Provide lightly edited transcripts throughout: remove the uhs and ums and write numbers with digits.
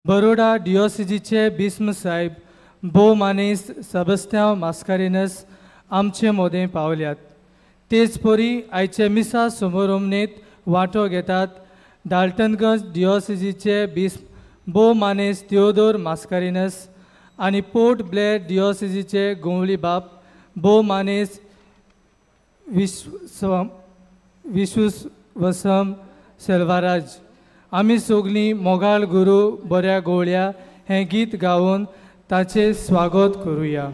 बरोडा डिओसिजीचे भीष्म साहेब भोव मानेस्त सेबास्त्यांव मास्कारेन्हस आमचे मोदें पावल्यात. तेच परी आयचे मिसा समारंभेंत वांटो घेतात डाल्टनगंज डिओसिजीचे भीष्म भोव मानेस्त थियोदोर मास्कारेन्हस आनी पोर्ट ब्लेअर डिओसिजीचे गोंवली बाप भोव मानेस्त विश्वसम सेल्वाराज. आमी सगलीं मोगाळ गुरू बऱ्या गोवळ्या हें गीत गावन ताचें स्वागत करुया.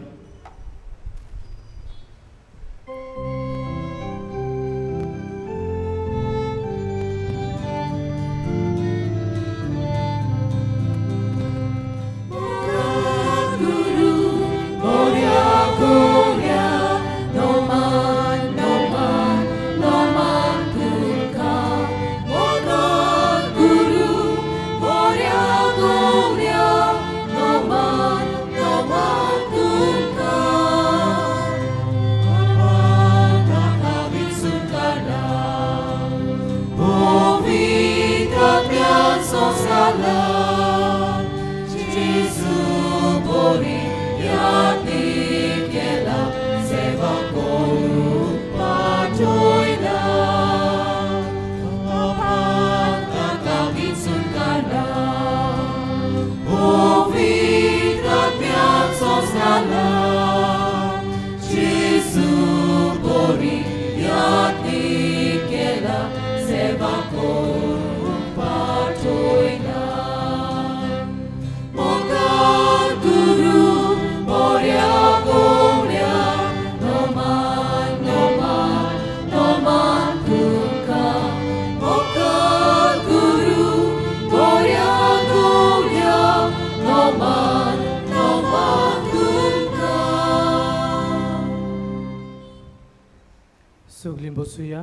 बसुया.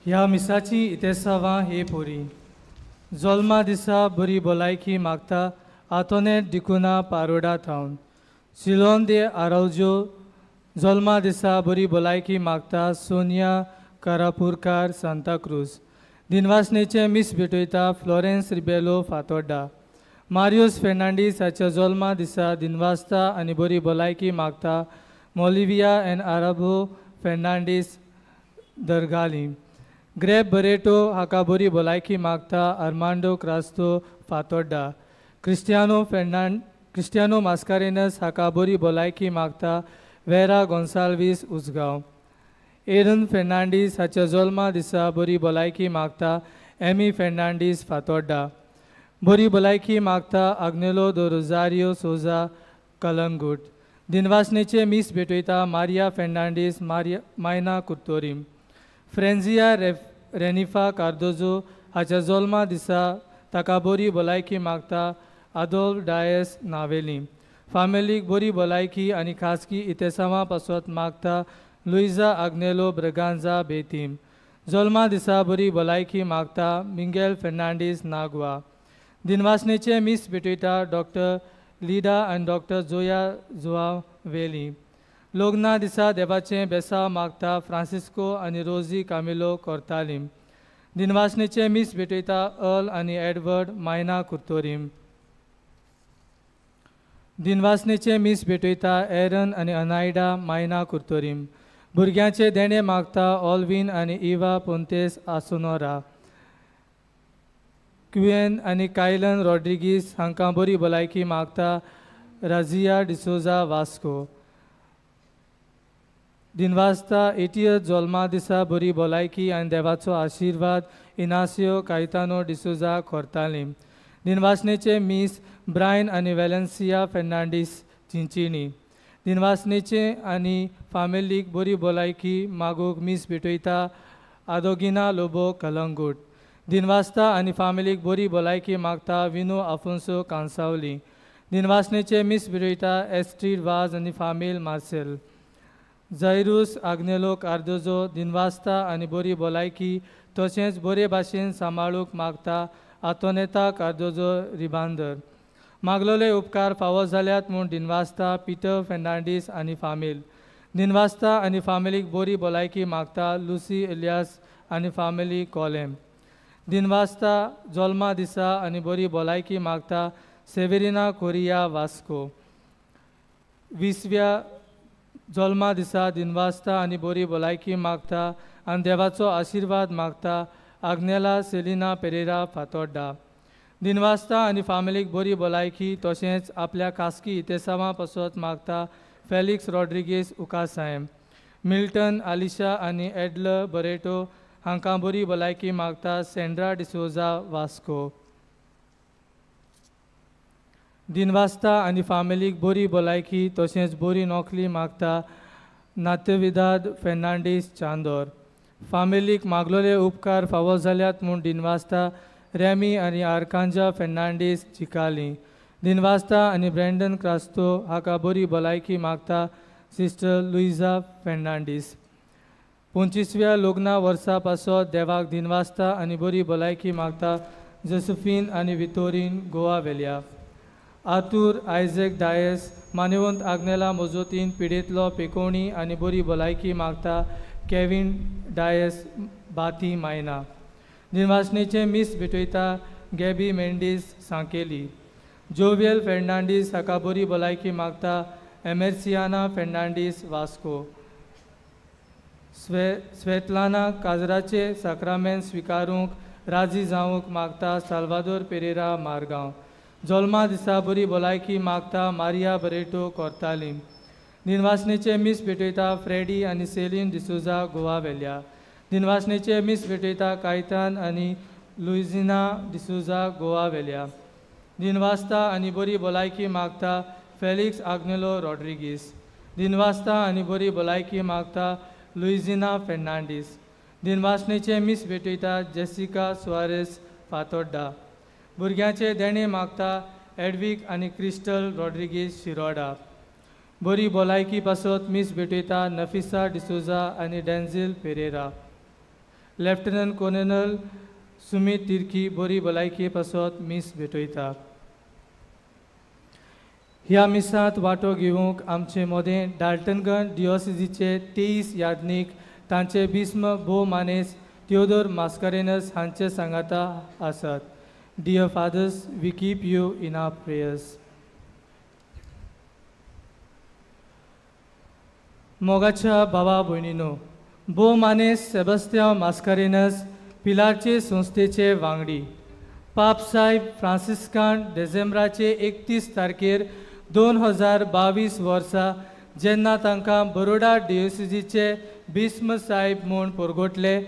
ह्या मिसाची इतेसावां हे पोरी जोल्मा दिसा बरी भलायकी मागता आतोनेट डिकुना पारोडा थावन. सिलोन दे आरावजो जोल्मा दिसा बरी भलायकी मागता सोनिया कारापूरकार सांताक्रूज. दिनवासनेचें मीस भेटयता फ्लोरेन्स रिबेलो फातोड्डा. मारियोस फेर्नांडीस हाच्या जोल्मा दिसा दिनवासता आनी बरी भलायकी मागता मोलिविया एन आराबो फेर्नांडीस दरगाली. ग्रेब बरेटो हाका बरी भलायकी मागता आर्मांडो क्रास्तो फातोड्डा. क्रिस्टियानो मास्कारेनस हाका बरी भलायकी मागता वेरा गोन्साल्वीस उजगांव. एरन फेर्नांडीस हाच्या जोल्मा दिसा बरी भलायकी मागता एमी फेर्नांडीस फातोड्डा. बरी भलायकी मागता आग्नेलो दो रोजारियो सोजा कलंगूट. दिनवासनेचे मीस भेटयता मारिया फेर्नांडीस मारिया मायना कुर्तोरीम. फ्रेंजिया रेनिफा कार्दोजो हाच्या जोल्मा दिसा ताका बरी भलायकी मागता आदोल्फ डायस नावेली. फामिलीक बरी भलायकी आनी खाजगी इतेसांवा पासत मागता लुइजा आग्नेलो ब्रगांजा बेतीम. जोल्मा दिसा बरी भलायकी मागता मिंगेल फेर्नांडीस नागवा. दिनवासनेचे मीस भेटयता डॉक्टर लिडा आनी डॉक्टर जोया जुआ वेली. लग्ना दिसा देवाचें बेसांव मागता फ्रांसिस्को आनी रोजी कामिलो कोर्तालीम. दिनवासनेचें मीस भेटयता अर्ल आनी एडवर्ड मायना कुर्तोरीम. दिनवासनेचें मीस भेटयता एरन आनी अनायडा मायना कुर्तोरीम. भुरग्यांचें देणें मागता ऑलवीन आनी इवा पोंतेस आसोनोरा. क्युएन आनी कायलन रॉड्रिगीस हांकां बरी भलायकी मागता राजिया डिसोजा वास्को. दिनवासता 80th जोल्मा दिसा बरी भलायकी आनी देवाचो आशिर्वाद इनासियो कायतानो डिसोजा खोर्तालीम. दिनवासनेचे मीस ब्रायन आनी वेलेन्सिया फेर्नांडीस चिंचिणी. दिनवासनेचे आनी फामिलीक बरी भलायकी मागूंक मीस भेटयता आदोगिना लोबो कलंगूट. दिनवासता आनी फामिलीक बरी भलायकी मागता विनू आफोन्सो कांसावली. दिनवासनेचे मीस भेटयता एस्ट्रीड वाज आनी फामील मार्सेल. जैरूस आग्नेलो कार्दोजो दिनवासता आनी बरी भलायकी तशेंच बरे भाशेन सांबाळूंक मागता आतोनेता कार्दोजो रिबांदर. मागलोले उपकार फावो जाल्यात म्हूण दिनवासता पिटर फेर्नांडीस आनी फामील. दिनवासता आनी फामिलीक बरी भलायकी मागता लुसी एलियास आनी फामिली कोलेम. दिनवास्ता जल्मा दिसा आनी बरी भलायकी मागता सेवेरिना कोरिया वास्को. 20व्या जल्मा दिसा दिनवास्ता आनी बरी भलायकी मागता आनी देवाचो आशिर्वाद मागता आग्नेला सेलिना पेरेरा फातोड्डा. दिनवास्ता आनी फामिलीक बरी भलायकी तशेंच आपल्या खासगी इतेसांवा पासत मागता फेलिक्स रॉड्रिगीस उकासायम. मिल्टन आलिशा आनी एडल बरेटो हांकां बरी भलायकी मागता सेंड्रा डिसोजा वास्को. दिनवास्ता आनी फामिलीक बरी भलायकी तशेंच बरी नोकरी मागता नात्यविदाद फेर्नांडीस चांदोर. फामिलीक मागलोले उपकार फावो जाल्यात म्हूण दिनवास्ता रॅमी आनी आरकांजा फेर्नांडीस चिकाली. दिनवास्ता आनी ब्रँडन क्रास्तो हाका बरी भलायकी मागता सिस्टर लुइजा फेर्नांडीस. 25व्या लग्ना वर्सा पासत देवाक दिनवास्ता आनी बरी भलायकी मागता जोसेफीन आनी वितोरीन गोवा वेल्या. आतूर आयझॅक डायस मानेवंत आग्नेला मजोतीन पिडेंतलो पेकोवणी आनी बरी भलायकी मागता केवीन डायस बाती मायना. दिनवासणेचें मीस भेटयता गॅबी मेंडीस सांकेली. जोवियल फेर्नांडीस हाका बरी भलायकी मागता एमेर्सियाना फेर्नांडीस वास्को. स्वेतलाना काजराचे साक्रामेंत स्विकारूंक राजी जावंक मागता साल्वादोर पेरेरा मारगांव. जल्मा दिसा बरी भलायकी मागता मारिया बरेटो कोर्तालीम. दिनवासणेचें मीस भेटयता फ्रेडी आनी सेलीन डिसोजा गोवा वेल्या. दिनवासणेचें मीस भेटयता कायतान आनी लुइजिना डिसोजा गोवा वेल्या. दिनवास्ता आनी बरी भलायकी मागता फेलिक्स आग्नेलो रॉड्रिगीस. दिनवास्ता आनी बरी भलायकी मागता लुइजिना फेर्नांडीस. दिनवासणेचें मीस भेटयता जेसिका सुआरेस फातोड्डा. भुरग्यांचें देणें मागता एडवीक आनी क्रिस्टल रॉड्रिगीस शिरोडा. बरी भलायकी पासत मीस भेटयता नफिसा डिसोजा आनी Denzil Pereira. Lieutenant colonel Sumit Tirkey बरी भलायकी पासत मीस भेटयता. ह्या मिसांत वांटो घेवंक आमचे मदें डाल्टनगंज डिओसिजीचे 23 याज्ञीक तांचे बिस्म भोव मानेस थियोदोर मास्कारेनस हांचे सांगाता आसात. Dear fathers, we keep you in our prayers. मोगाच्या भावा भयणीनो, भोव मानेस सेबास्त्यांव मास्कारेनस पिलारचे संस्थेचे वांगडी पाप साहेब फ्रांसिस्कान डिसेंबराचे 31 तारखेर 2022 वर्सा जेन्ना तांकां बरोडा डिओसिजीचे बिस्म साहेब म्हूण परगटले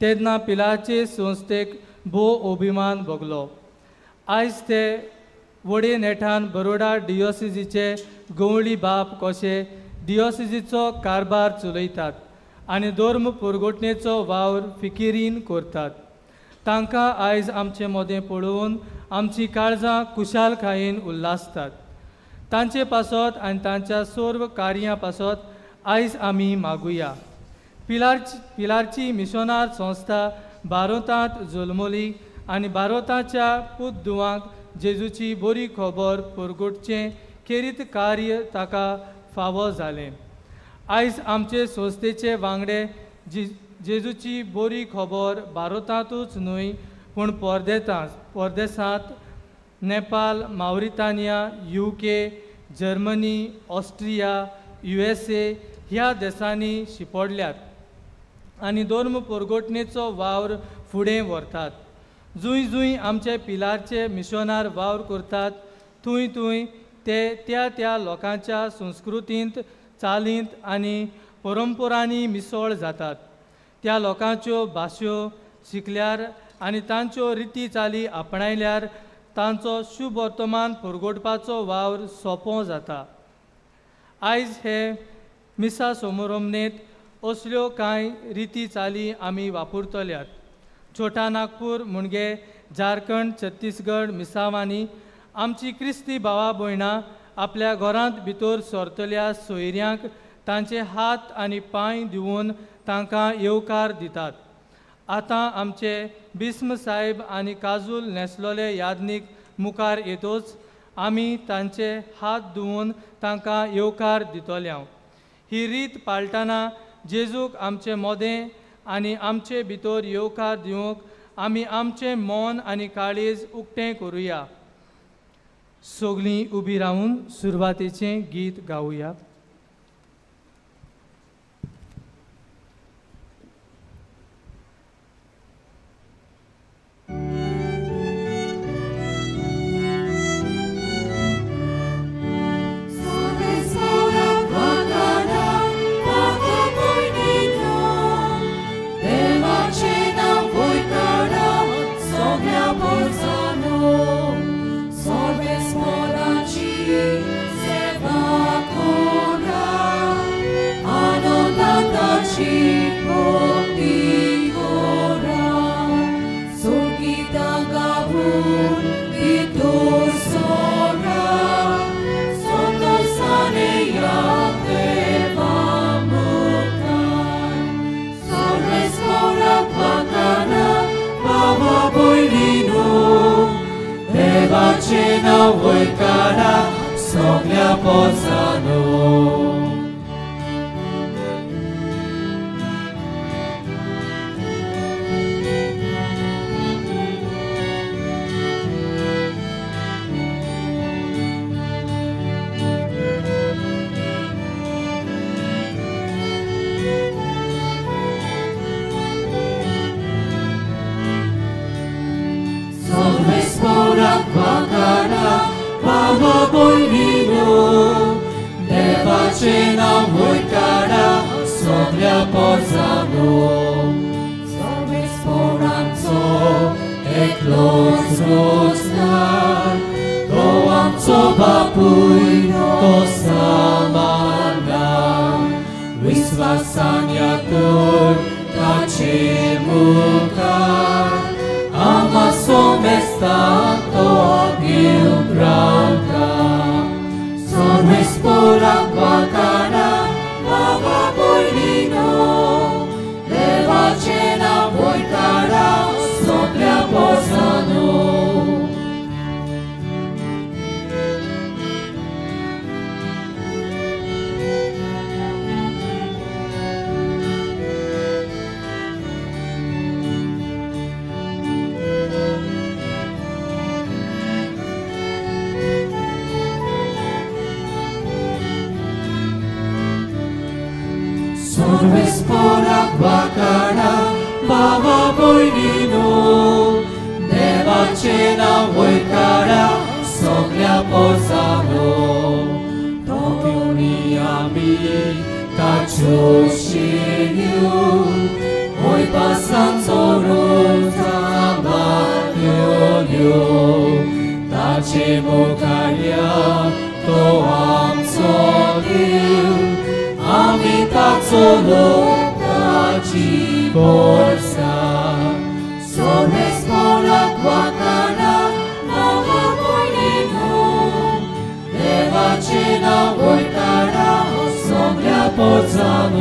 तेन्ना पिलारचे संस्थेक भोव अभिमान भोगलो. आयज ते वडे नेटान बरोडा डिओसिजीचे गवळी बाप कशे डिओसिजीचो कारभार चलयतात आनी धर्म पुरगोटणेचो वावर फिकिरीन करतात. तांकां आयज आमचे मदें पळोवन आमची काळजां खुशालकायेन उल्हासतात. तांचे पासत आनी तांच्या सर्व कार्यां पासत आयज आमी मागुया. पिलारची मिशनार संस्था भारतांत जल्मली आनी भारताच्या पूत-धुवांक जेजूची बरी खबर परगटचें खेरीत कार्य ताका फावो जालें. आयज आमचे संस्थेचे वांगडे जेजूची बरी खबर भारतांतूच न्हय पूण परदेसांत Nepal, Mauritania, UK, Germany, Austria, USA ह्या देशांनी शिंपडल्यात आनी धर्म परगटणेचो वावर फुडें व्हरतात. जूंय जूंय आमचे पिलारचे मिशनार वावर करतात थंय थंय ते त्या त्या लोकांच्या संस्कृतींत, चालींत आनी परंपरांनी मिसळ जातात. त्या लोकांच्यो भाश्यो शिकल्यार आनी तांच्यो रिती चाली आपणायल्यार तांचो शुभ वर्तमान परगटपाचो वावर सोंपो जाता. आयज हे मिसा समारंभेंत असल्यो कांय रिती चाली आमी वापरतल्यात. छोटा नागपूर म्हणजे झारखंड, छत्तीसगड मिसावांनी आमची क्रिस्ती भावा भयणां आपल्या घरांत भितर सरतल्या सोयऱ्यांक तांचे हात आनी पांय दिवन तांकां येवकार दितात. आतां आमचे बिस्म साहेब आनी काजूल न्हेसलोले याज्ञीक मुखार येतोच आमी तांचे हात धुवन तांकां येवकार दितले. ही रीत पाळटना जेजूक आमचे मोदें आनी आमचे भितर येवकार दिवंक आमी आमचें मन आनी काळीज उक्तें करुया. सगळीं उबी रावून सुरवातेचें गीत गावया. Soglia Pozzano.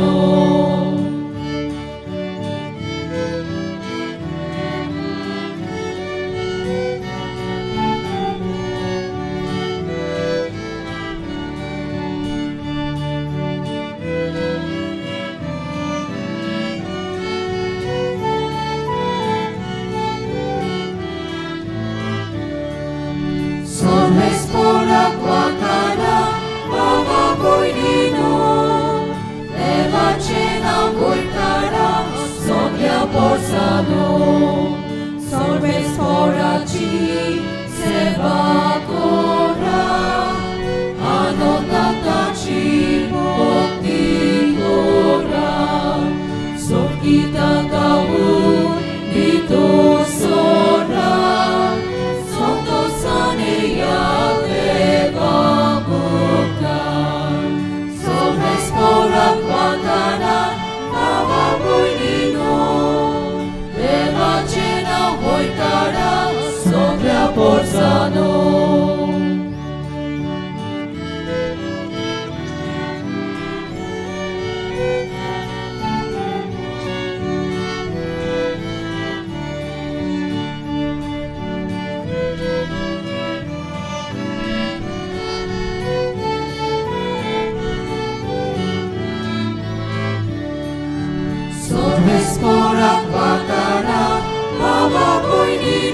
Baba.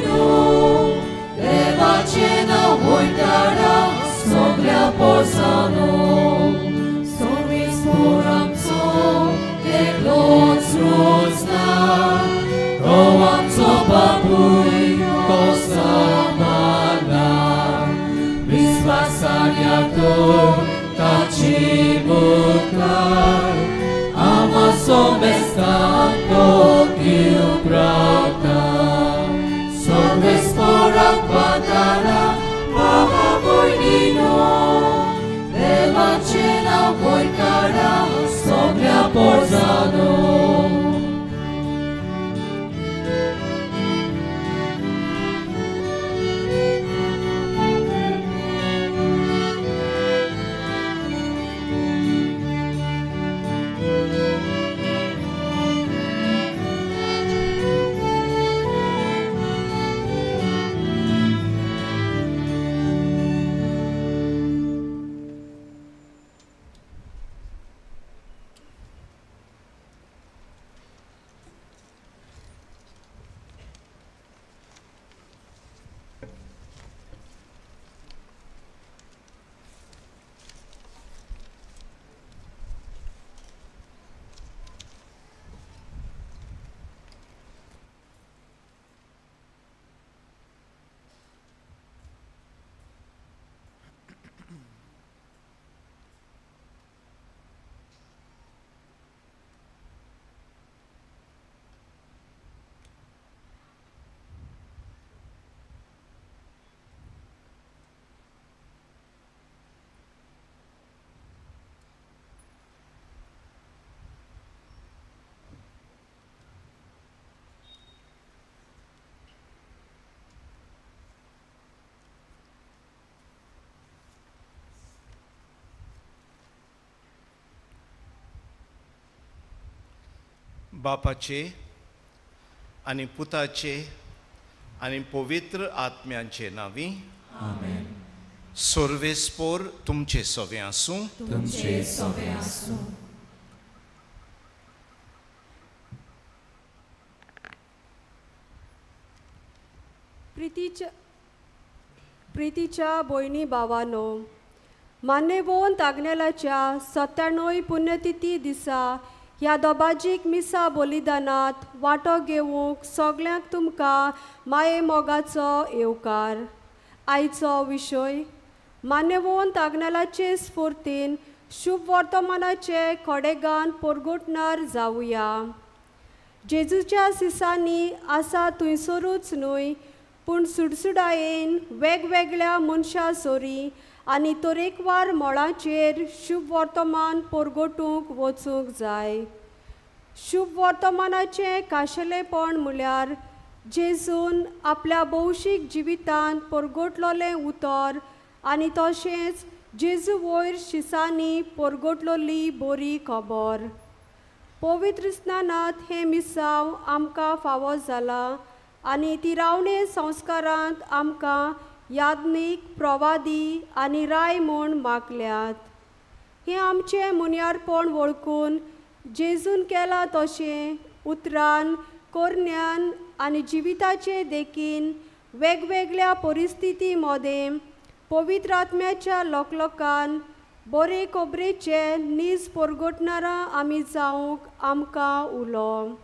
न्हू, देवाचें नांव वयतारा सगल्या पोरसांनो. सोर्वेस्पोर आमचो एकलोच रोजना, तो आमचो बापूय तो सांबाळना. विस्वासान या तर ताचे मुखार, आमा सोमेस्तान तो दिवप्राता. सोर्वेस्पोराक वातारा बाबा भयणीनो, देवाचें नांव वयतारा सगल्या पोरसांनो. बापाचे आनी पुताचे आनी पवित्र आत्म्यांचे नांवी आमेन. सोर्वेस्पोर तुमचे सवे आसूं. तुमचे सवे आसूं. प्रितीच्या भयणी भावानो, मान्यवंत आग्नेलाच्या 97 पुण्यतिथी दिसा ह्या दोबाजीक मिसा बलिदानांत वांटो घेवंक सगल्यांक तुमकां माये मोगाचो येवकार. आयचो विशय मान्यवंत आग्नेलाचे स्फुर्तीन शुभ वर्तमानाचे खडेगान परगटणार जावया. जेजूच्या सिसांनी आसा थंयसरूच न्हय, पूण सुडसुडायेन वेगवेगळ्या मनशां सोरी आनी तरेकवार मळांचेर शुभ वर्तमान परगटूंक वचूंक जाय. शुभ वर्तमानाचें खाशेलेपण म्हळ्यार जेजून आपल्या भौशीक जिवितांत परगटलोलें उतर आनी तशेंच जेजू वयर शिसांनी परगटलोली बरी खबर. पवित्र स्नानांत हें मिसांव आमकां फावो जालां आनी तिरावणे संस्कारांत आमकां याज्ञीक, प्रवादी आनी राय म्हूण मागल्यात. हें आमचें मुन्यारपण वळखून जेजून केलां तशें उतरान, करण्यान आनी जिविताचे देखीन वेगवेगळ्या परिस्थिती मदें पवित्र आत्म्याच्या लोकलोकान बरे खबरेचे नीज परगटणारां आमी जावंक आमकां उलो.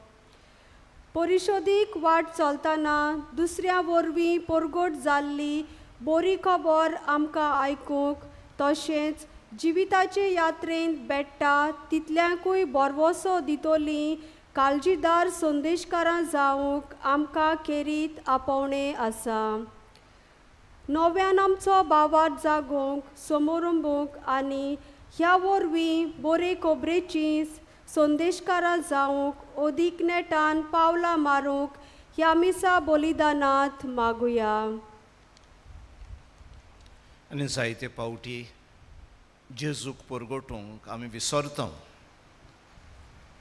परिशोदीक वाट चलतना दुसऱ्या वरवीं परगट जाल्ली बरी खबर आमकां आयकूंक तशेंच जिविताचे यात्रेंत बेट्टा तितल्यांकूय भरवसो दितली काळजीदार संदेशकारां जावंक आमकां खेरीत आपोवणें आसा. नव्यान आमचो भावार्थ जागोवंक, समोरंबूंक आनी ह्या वरवीं बरे खबरेची संदेशकारां जावंक अदीक नेटान पावलां मारूंक ह्या मिसा बलिदानांत मागुया. आनी जायते पावटी जेजूक परगटूंक आमी विसरता,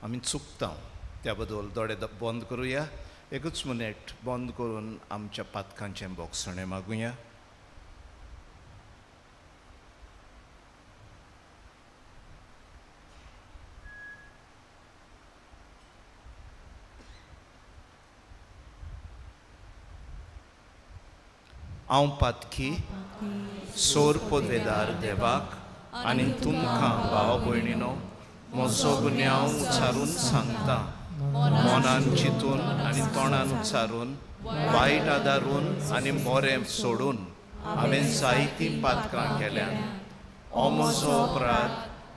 आमी चुकता. त्या बद्दल दोळे बंद करुया, एकूच मिनट बंद करून आमच्या पातकांचें बोगसणें मागुया. हांव पातकी सोर पदवेदार देवाक आनी तुमकां भाव भयणीनो म्हजो गुन्यांव उच्चारून सांगता. मनान चिंतून आनी तोंडान उच्चारून वायट आदारून आनी बरें सोडून हांवें जायतीं पातकां केल्यात. हो म्हजो अपराध,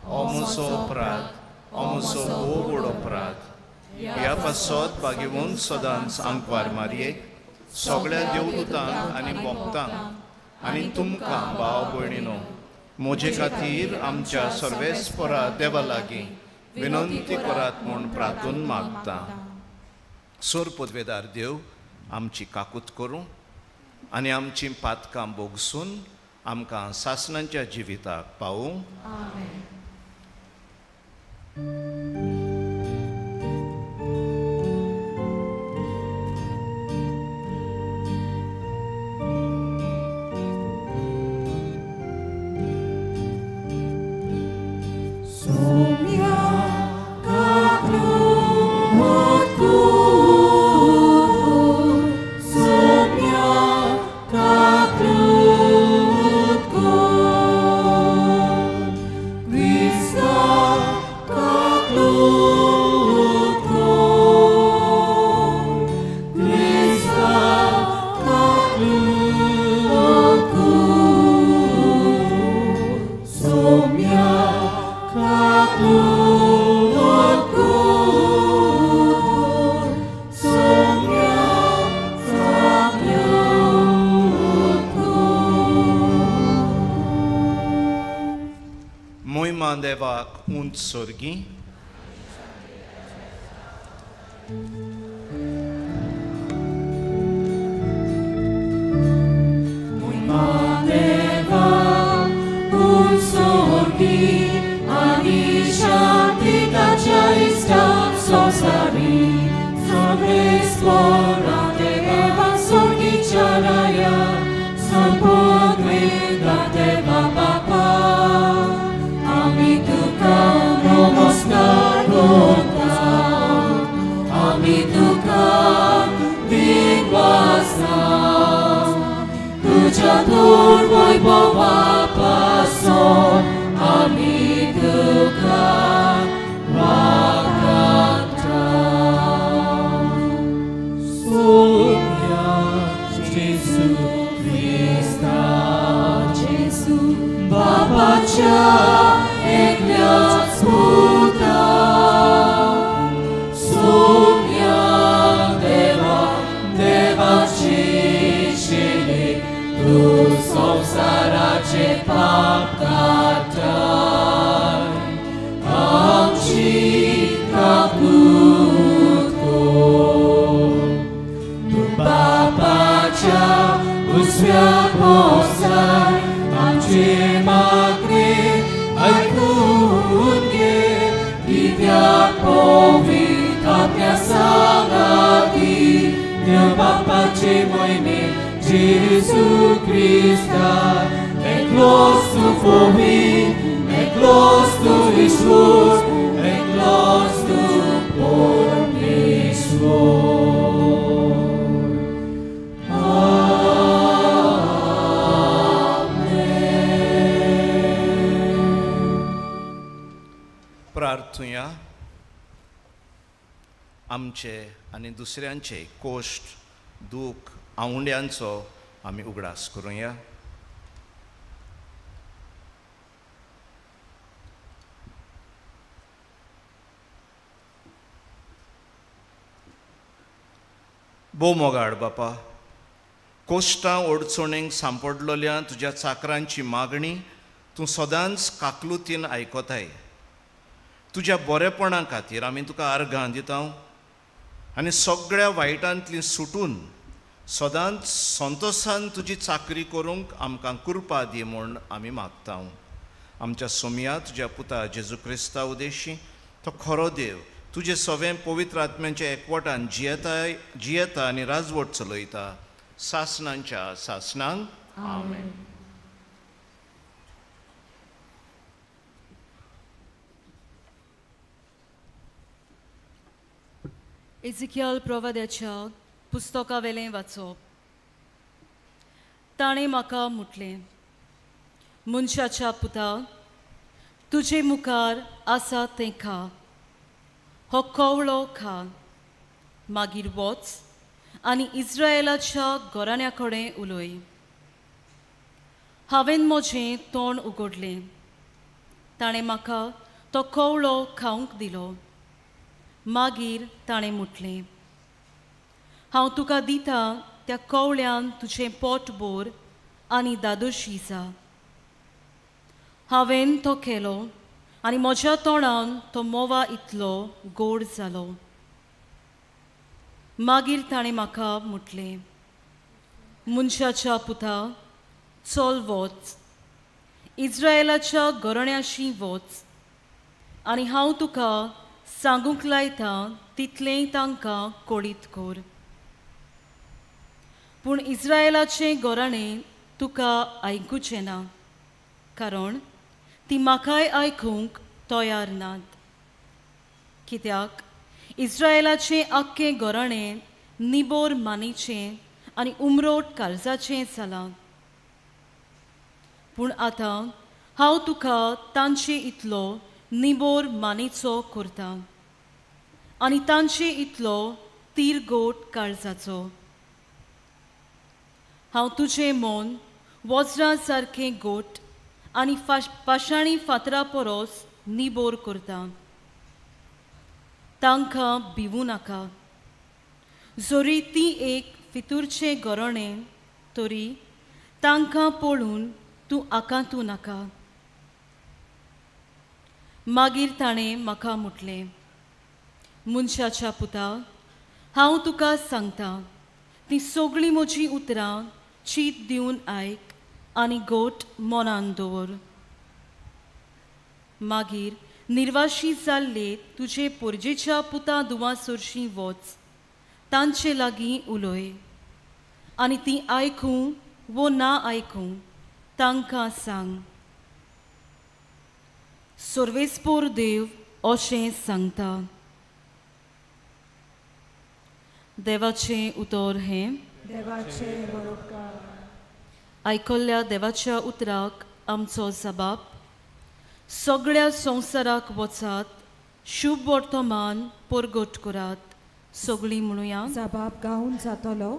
हो म्हजो अपराध, हो म्हजो भोव व्हड अपराध. ह्या पासत बागेवन सदांच आंकवार मारयेक सगळ्या देवदूतांक आनी भक्तांक आनी तुमकां भाव भयणीनो म्हजे खातीर आमच्या सर्वेस्परा देवा लागीं विनंती करात म्हूण प्रार्थून मागता. सोर पदवेदार देव आमची काकूत करूं आनी आमची पातकां भोगसून आमकां सासणाच्या जिविताक पावूं. सोर्गी आमचे आनी दुसऱ्यांचे कोश्ट दूख आंवड्यांचो आमी उगडास करुया. भोव मोगाळ बापा, कोश्टां अडचणींक सांपडलेल्या तुज्या चाकरांची मागणी तूं सदांच काकलुतीन आयकताय. तुज्या बरेपणा खातीर आमी तुका आर्गां दिता आनी सगळ्या वायटांतली सुटून सदांच संतोसान तुजी चाकरी करूंक आमकां कृपा दी म्हूण आमी मागता. आमच्या सोमया तुज्या पुता जेजू क्रिस्ता उदेशी तो खरो देव तुजे सवें पवित्र आत्म्यांच्या एकवटान जियेता आनी राजवट चलयता सासणांच्या सासणांक. आमेन. एझिकियल प्रवाद्याच्या पुस्तकावेलें वाचप. ताणें म्हाका म्हटलें, मनशाच्या पुता, तुजे मुखार आसा तें खा, हो कवळो खा, मागीर वच आनी इस्रायलाच्या घराण्या कडेन उलय. हांवें म्हजें तोंड उगडलें, ताणें म्हाका तो कवळो खावंक दिलो. मागीर ताणें म्हटलें, हांव तुका दिता त्या कवळ्यान तुजें पोट भर आनी दादोशी जा. हांवें तो केलो आनी म्हज्या तोंडान तो मोवा इतलो गोड जालो. मागीर ताणें म्हाका म्हटलें, मनशाच्या पुता, चल वच, इस्रायलाच्या घराण्याशी वच आनी हांव तुका सांगूंक लायता तितलें तांकां कळीत कर. पूण इस्रायलाचें घराणें तुका आयकुचें ना, कारण ती म्हाकाय आयकूंक तयार नात. कित्याक इस्रायलाचें आख्खें घराणें निबोर मानेचें आनी उमरोट काळजाचें जालां. पूण आतां हांव तुका तांचे इतलो निबोर मानेचो करता आनी तांचे इतलो तिरगोट काळजाचो. हांव तुजें मन वज्रा सारकें गोट आनी पाशाणी फातरा परस निबोर करता. तांकां भिवूं नाका, जरी ती एक फितूरचें घराणें तरी तांकां पळोवन तूं आकांतू नाका. मागीर ताणें म्हाका म्हटलें, मनशाच्या पुता, हांव तुका सांगता तीं सगळीं म्हजीं उतरां चीत दिवन आयक आनी गोट मनान दवर. मागीर निर्वाशी जाल्ले तुजे पोरजेच्या पुता दुवां सरशीं वच, तांचे लागीं उलय आनी तीं आयकूं वो ना आयकूं तांकां सांग, सर्वेस्पोर देव अशें सांगता. देवाचें उतर हें. देवाचें बरोबकार. आयकल्ल्या देवाच्या उतराक आमचो जबाब. सगळ्या संवसाराक वचात, शुभ वर्तमान परगट करात. सगळीं म्हणुया जबाब गावन जातलो.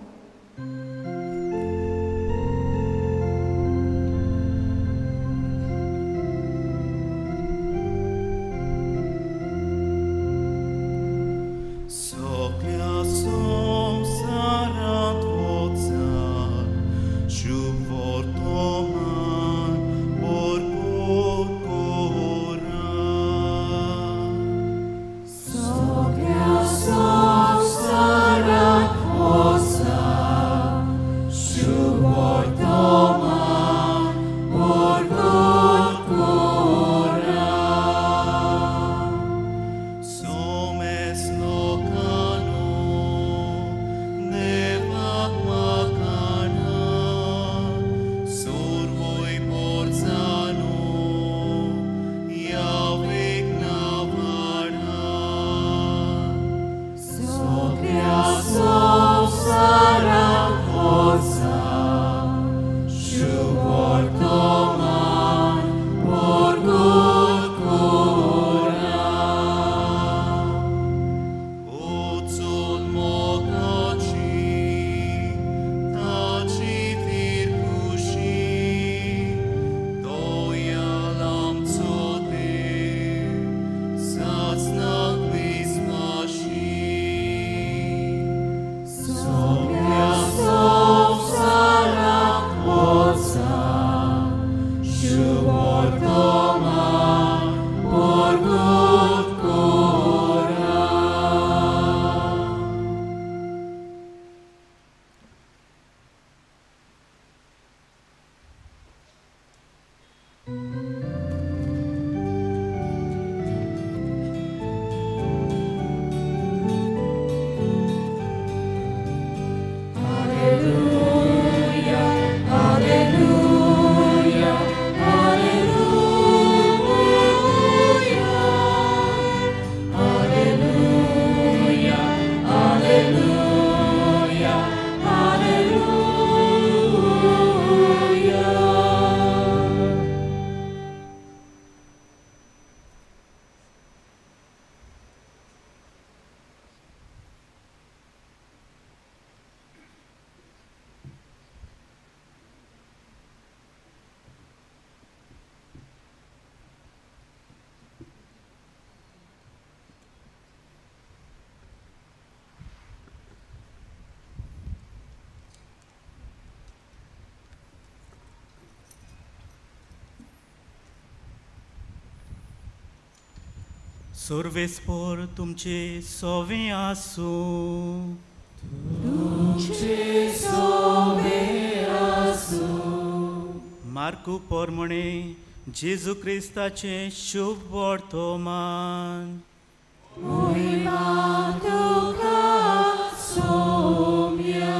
Alleluia, alleluia. सर्वेस्पोर तुमचे सोवे आसूं. तुमचे सोवे आसूं. मार्कू पोरमणे जेजू क्रिस्ताचें शुभ वर्तमान. मोहिमा तुका सोम्या.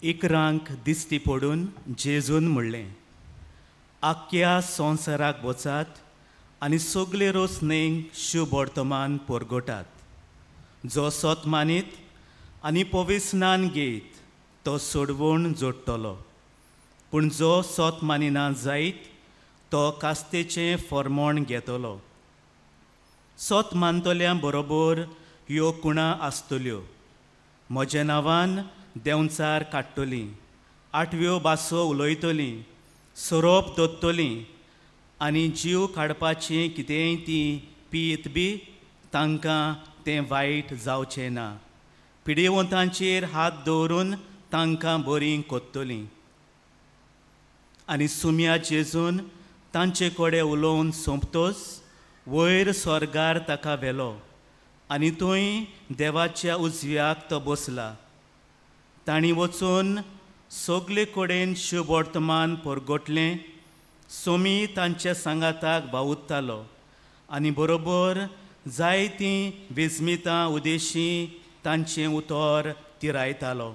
इकरांक दिश्टी पडून जेजून म्हणलें, आख्या संवसाराक वचात आनी सगळे रोसणेक शुभ वर्तमान परगटात. जो सत मानीत आनी पविस्नान घेयत तो सोडवण जोडटलो, पूण जो सत मानिना जायत तो कास्तेचें फॉर्मोण घेतलो. सत मानतल्या बरोबर ह्यो कुणां आसतल्यो. म्हज्या नांवान देंवचार काडटलीं, आठव्यो भासो उलयतलीं, सोरोप दोत्तलीं आनी जीव काडपाचें कितेंय तीं पियेत बी तांकां तें वायट जावचें ना. पिडेवंतांचेर हात दवरून तांकां बरीं कोत्तलीं. आनी सुम्या जेजून तांचे कडेन उलोवन सोंपतोच वयर स्वर्गार ताका व्हेलो आनी थंय देवाच्या उजव्याक तो बसला. तांणी वचून सगळे कडेन शुभ वर्तमान परगटलें. सोमी तांच्या सांगाताक वावुरतालो आनी बरोबर जायतीं विस्मितां उदेशीं तांचें उतर तिरायतालो.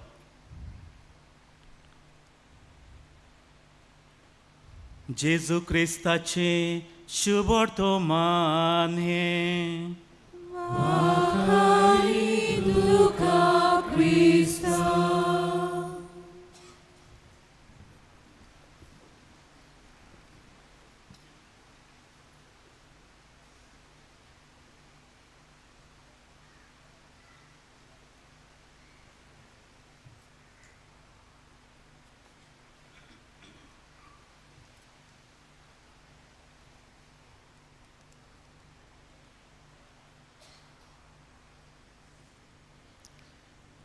जेजू क्रिस्ताचें शुभ वर्तमान हें. तुका क्रिस्ता.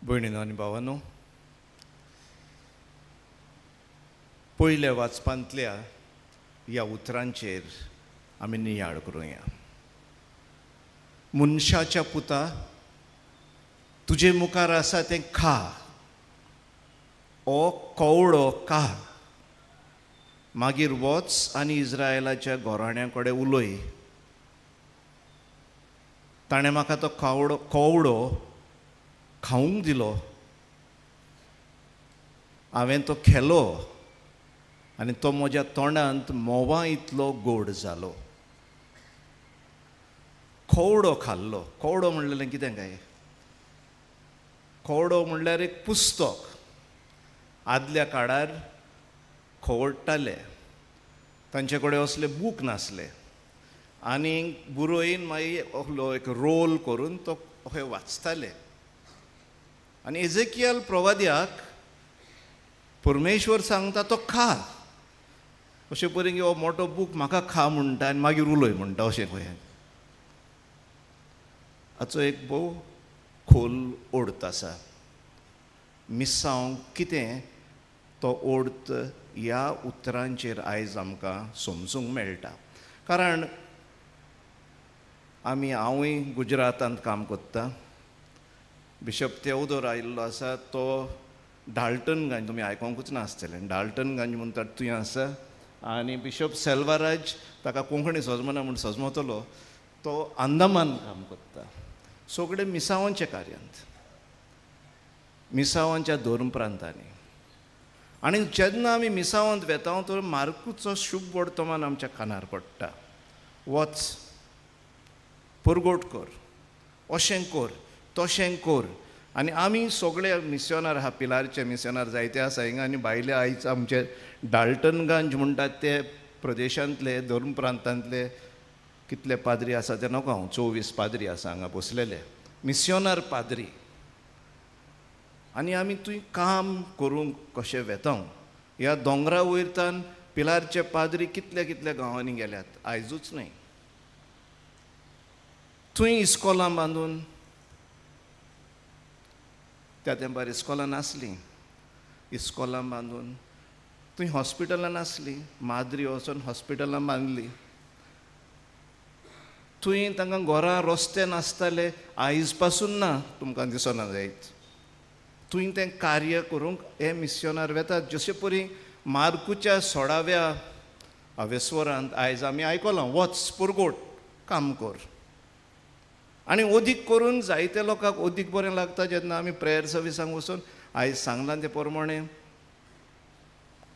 भयणीनो आनी भावानो, पयल्या वाचपांतल्या ह्या उतरांचेर आमी नियाळ करुया. मनशाच्या पुता, तुजे मुखार आसा तें खा, ओ कवळो खा, मागीर वच आनी इस्रायलाच्या घराण्या कडेन उलय. ताणें म्हाका तो कवळो खावंक दिलो, हांवें तो खेलो आनी तो म्हज्या तोंडांत म्होंवा इतलो गोड जालो. खवडो खाल्लो. खवडो म्हणलें कितें काय? खवडो म्हणल्यार एक पुस्तक. आदल्या काळार खवडटाले, तांचे कडेन असले बूक नासले आनी बुरोयन मागीर असलो एक रोल करून तो अशें वाचताले. आनी एजेकियल प्रवाद्याक परमेश्वर सांगता तो खा, अशें परी हो मोटो बूक म्हाका खा म्हणटा आनी मागीर उलय म्हणटा अशें खंय. हाचो एक भोव खोल अर्थ आसा. मिसांव कितें तो अर्थ ह्या उतरांचेर आयज आमकां समजूंक मेळटा. कारण आमी हांवूय गुजरातांत काम करता. बिशप तेवदोर आयिल्लो आसा तो डाल्टनगंज, तुमी आयकोंकूच नासतलें, डाल्टनगंज म्हणटात थंय आसा. आनी बिशप सेल्वाराज, ताका कोंकणी सजमना म्हूण सजमतलो, तो अंदमान काम करता. सगळे मिसावांच्या कार्यांत, मिसावांच्या धर्म प्रांतांनी. आनी जेन्ना आमी मिसावांत वेता तर मार्कूचो शुभ वर्तमान आमच्या कानार पडटा. वच, परगोट कर, अशें कर, तशें कर. आनी आमी सगळे मिस्योनार आहा, पिलारचे मिस्योनार जायते आसा हिंगा. आनी भायले आयज आमचे डाल्टनगंज म्हणटात ते प्रदेशांतले, धर्म प्रांतांतले कितले पाद्री आसा ते नको हांव, 24 पाद्री आसा हांगा बसलेले मिस्योनार पाद्री. आनी आमी थंय काम करूंक कशें वेता ह्या दोंगरा वयरतान पिलारचे पाद्री कितल्या कितल्या गांवांनी गेल्यात, आयजूच न्हय. थंय इस्कोलां बांदून, त्या तेंपार इस्कोलां नासलीं, इस्कोलां बांदून, थंय हॉस्पिटलां नासलीं, माद्री वचून हॉस्पिटलां बांदलीं. थंय तांकां घरां रस्ते नासताले, आयज पासून ना, तुमकां दिसना जायत. थंय तें कार्य करूंक हे मिसियोनार वेतात. जशे परी मार्कूच्या 16व्या अवेस्वरांत आयज आमी आयकलां, वच पुरगोट काम कर. आनी अदीक करून जायते लोकांक अदीक बरें लागता जेन्ना आमी प्रेयर सर्विसांक वचून आयज सांगलां ते प्रमाणे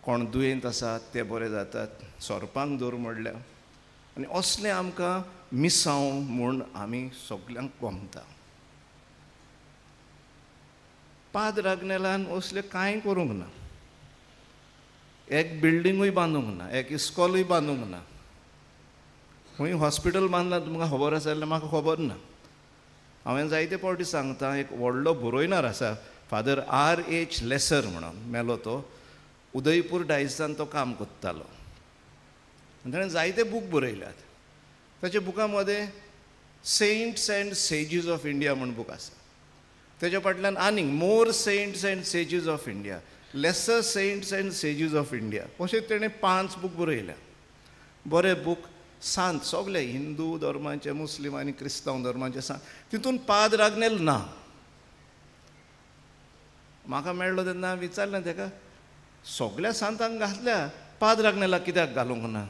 कोण दुयेंत आसा ते बरे जातात, सोरपांक धर म्हणल्या. आनी असलें आमकां मिसांव म्हूण आमी सगल्यांक गमता. पाद्र आग्नेलान असलें कांय करूंक ना, एक बिल्डिंगूय बांदूंक ना, एक इस्कॉलूय बांदूंक ना. खंय हॉस्पिटल बांदलां तुमकां खबर आसा जाल्यार म्हाका खबर ना. हांवें जायते फावटी सांगता, एक व्हडलो बरोयणार आसा फादर R.H. Lesser म्हणून, मेलो तो, उदयपूर डायसान तो काम करतालो आनी ताणें जायते बूक बरयल्यात. ताच्या बुकां मदें saints and sages of India म्हूण बूक आसा. तेच्या फाटल्यान आनीक more saints and sages of India, lesser saints and sages of India, अशें तेणें 5 बूक बरयल्या. बरे बूक, सांत सगळे हिंदू धर्माचे, मुस्लीम आनी क्रिस्तांव धर्माचे सांत. तितून पाद्र आग्नेल ना. म्हाका मेळ्ळो तेन्ना विचारलें ताका, सगळ्या सांतांक घातल्या, पाद्र आग्नेलाक कित्याक घालूंक ना?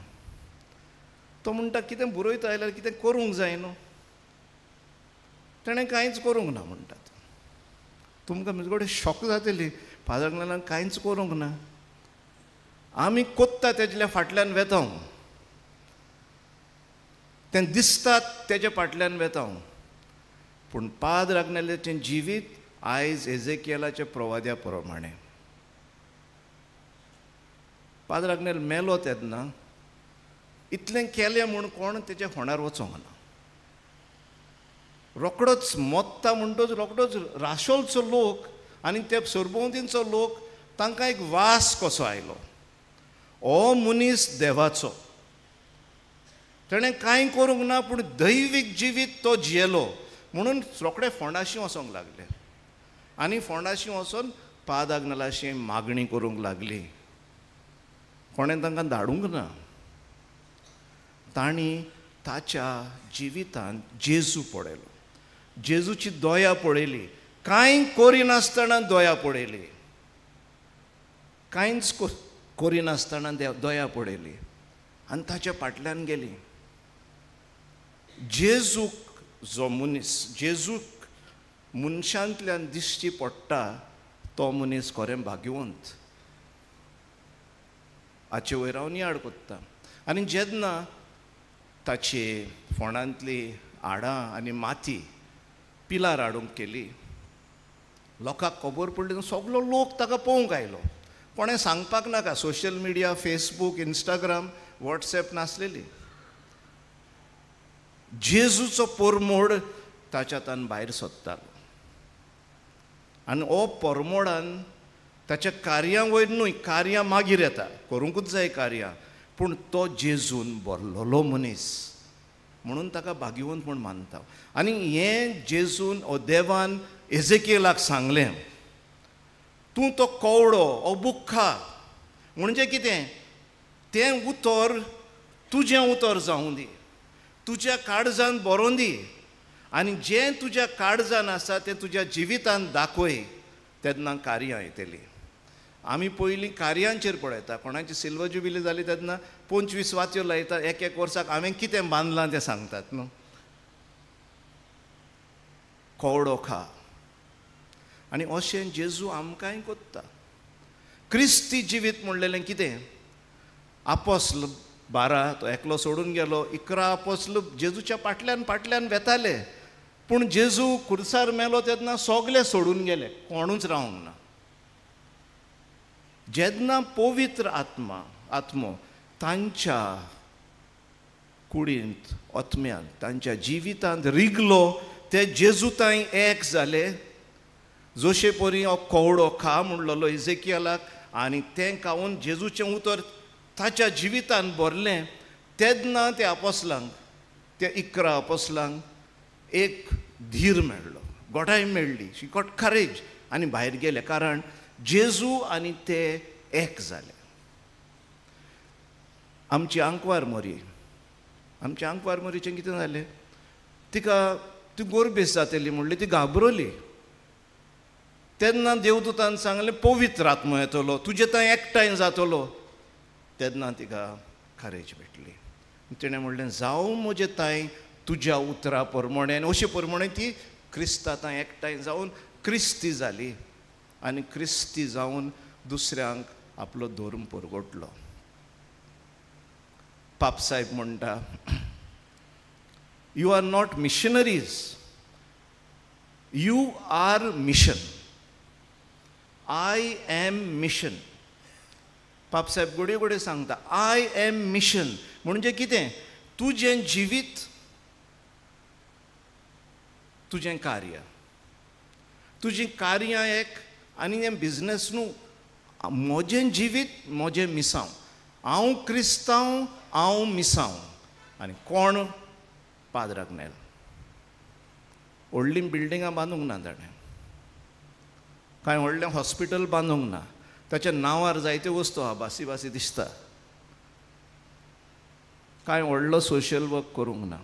तो म्हणटा कितें बरयता जाल्यार कितें करूंक जाय न्हू, तेणें कांयच करूंक ना म्हणटात. तुमकां म्हजे कडेन शॉक जातली, पाद्र आग्नेलान कांयच करूंक ना. आमी कोत्ता तेजल्या फाटल्यान वेता, तें दिसतात तेज्या फाटल्यान वेता. पूण पाद्र आग्नेलाचें जिवीत आयज एजेकियलाच्या प्रवाद्या प्रमाणें. पाद्र आग्नेल मेलो तेन्ना इतलें केलें म्हूण कोण तेच्या फोंडार वचोंक ना. रोकडोच मोत्ता म्हणटच रोकडोच राशोलचो लोक आनी ते सरभोंवतींचो लोक तांकां एक वास कसो आयलो, हो मनीस देवाचो, तेणें कांय करूंक ना पूण दैवीक जिवीत तो जियेलो म्हणून रोखडे फोंडाशी वचोंक लागले. आनी फोंडाशी वचोन पाद्र आग्नेलाशी मागणी करूंक लागली. कोणें तांकां धाडूंक ना, तांणी ताच्या जिवितांत जेजू पळयलो, जेजूची दया पळयली, कांय करिनासतना दया पळयली, कांयच करिनासतना दया पळयली आनी ताच्या फाटल्यान गेली. जेजूक जो मनीस, जेजूक मनशांतल्यान दिश्टी पडटा तो मनीस खरें भाग्यवंत. हाचे वयर हांव नियाळ कोत्ता. आनी जेन्ना ताचे फोंडांतली हाडां आनी माती पिलार हाडूंक केली, लोकांक खबर पडली, सगलो लोक ताका पळोवंक आयलो. कोणें सांगपाक नाका, social media, Facebook, Instagram, WhatsApp नासलेली. जेजूचो परमोड ताच्या तान भायर सोदतालो आनी हो परमोडान ताच्या कार्यां वयर न्हय, कार्यां मागीर येता, करूंकूच जाय कार्यां, पूण तो जेजून भरलेलो मनीस म्हणून ताका भाग्यवंत म्हूण मानता. आनी हें जेजून ओ देवान एजेकियलाक सांगलें, तूं तो कवडो ओ बुख्खा, म्हणजे कितें, तें उतर तुजें उतर जावं दी, तुज्या काळजान बरोवन दी आनी जें तुज्या काळजान आसा तें तुज्या जिवितान दाखय, तेन्ना कार्यां येतलीं. आमी पयलीं कार्यांचेर पळयता, कोणाची सिल्वर जुबिली जाली तेन्ना 25 वात्यो लायता, एक एक वर्साक हांवें कितें बांदलां तें सांगतात न्हू. कवडो खा. आनी अशें जेजू आमकांय कोत्ता. क्रिस्ती जिवीत म्हणलेलें कितें, आपोस्ल 12 तो एकलो सोडून गेलो, 11 आपोस्ल जेजूच्या फाटल्यान फाटल्यान वेताले, पूण जेजू खुर्सार मेलो तेन्ना सगले सोडून गेले, कोणूच रावंक ना. जेन्ना पवित्र आत्मो तांच्या कुडींत, आत्म्यांत, तांच्या जिवितांत रिगलो, ते जेजू तांय एक जाले. जशे परी हो कवडो खा म्हणलेलो इजेकियलाक, आनी तें खावन जेजूचें उतर ताच्या जिवितान भरलें. तेन्ना त्या आपोसलांक, त्या 11 आपोसलांक एक धीर मेळ्ळो, गोठाय मेळ्ळी, शी गॉट करेज आनी भायर गेले, कारण जेजू आनी ते एक जाले. आमची आंकवार मोरी, आमच्या आंकवार मोरीचें कितें जालें, तिका ती गोरबेस जातली म्हणली, ती घाबरली. तेन्ना देवदूतान सांगलें पवित्र आत्मो येतलो, तुजे थंय एकठांय जातलो. तेन्ना तिका करेज भेटली. तिणें म्हणलें जावं म्हजें तांय तुज्या उतरा प्रमाणें. आनी अशे प्रमाणें ती क्रिस्ता थंय एकठांय जावन क्रिस्ती जाली आनी क्रिस्ती जावन दुसऱ्यांक आपलो धर्म परगटलो. पाप साहेब म्हणटा, you are not missionaries, you are mission. I am mission. पाप साहेब गोडे गोडे सांगता I am mission म्हणजे कितें, तुजें जिवीत तुजें कार्य, तुजीं कार्यां एक आनी हें बिजनस न्हू. म्हजें जिवीत म्हजें मिसांव, हांव क्रिस्तांव, हांव मिसांव. आनी कोण पाद्राक नेल व्हडलीं बिल्डिंगां बांदूंक ना ताणें, कांय व्हडलें हॉस्पिटल बांदूंक ना, ताच्या नांवार जायत्यो वस्तू आहा, बासी बासी दिसता, कांय व्हडलो सोशल वर्क करूंक ना,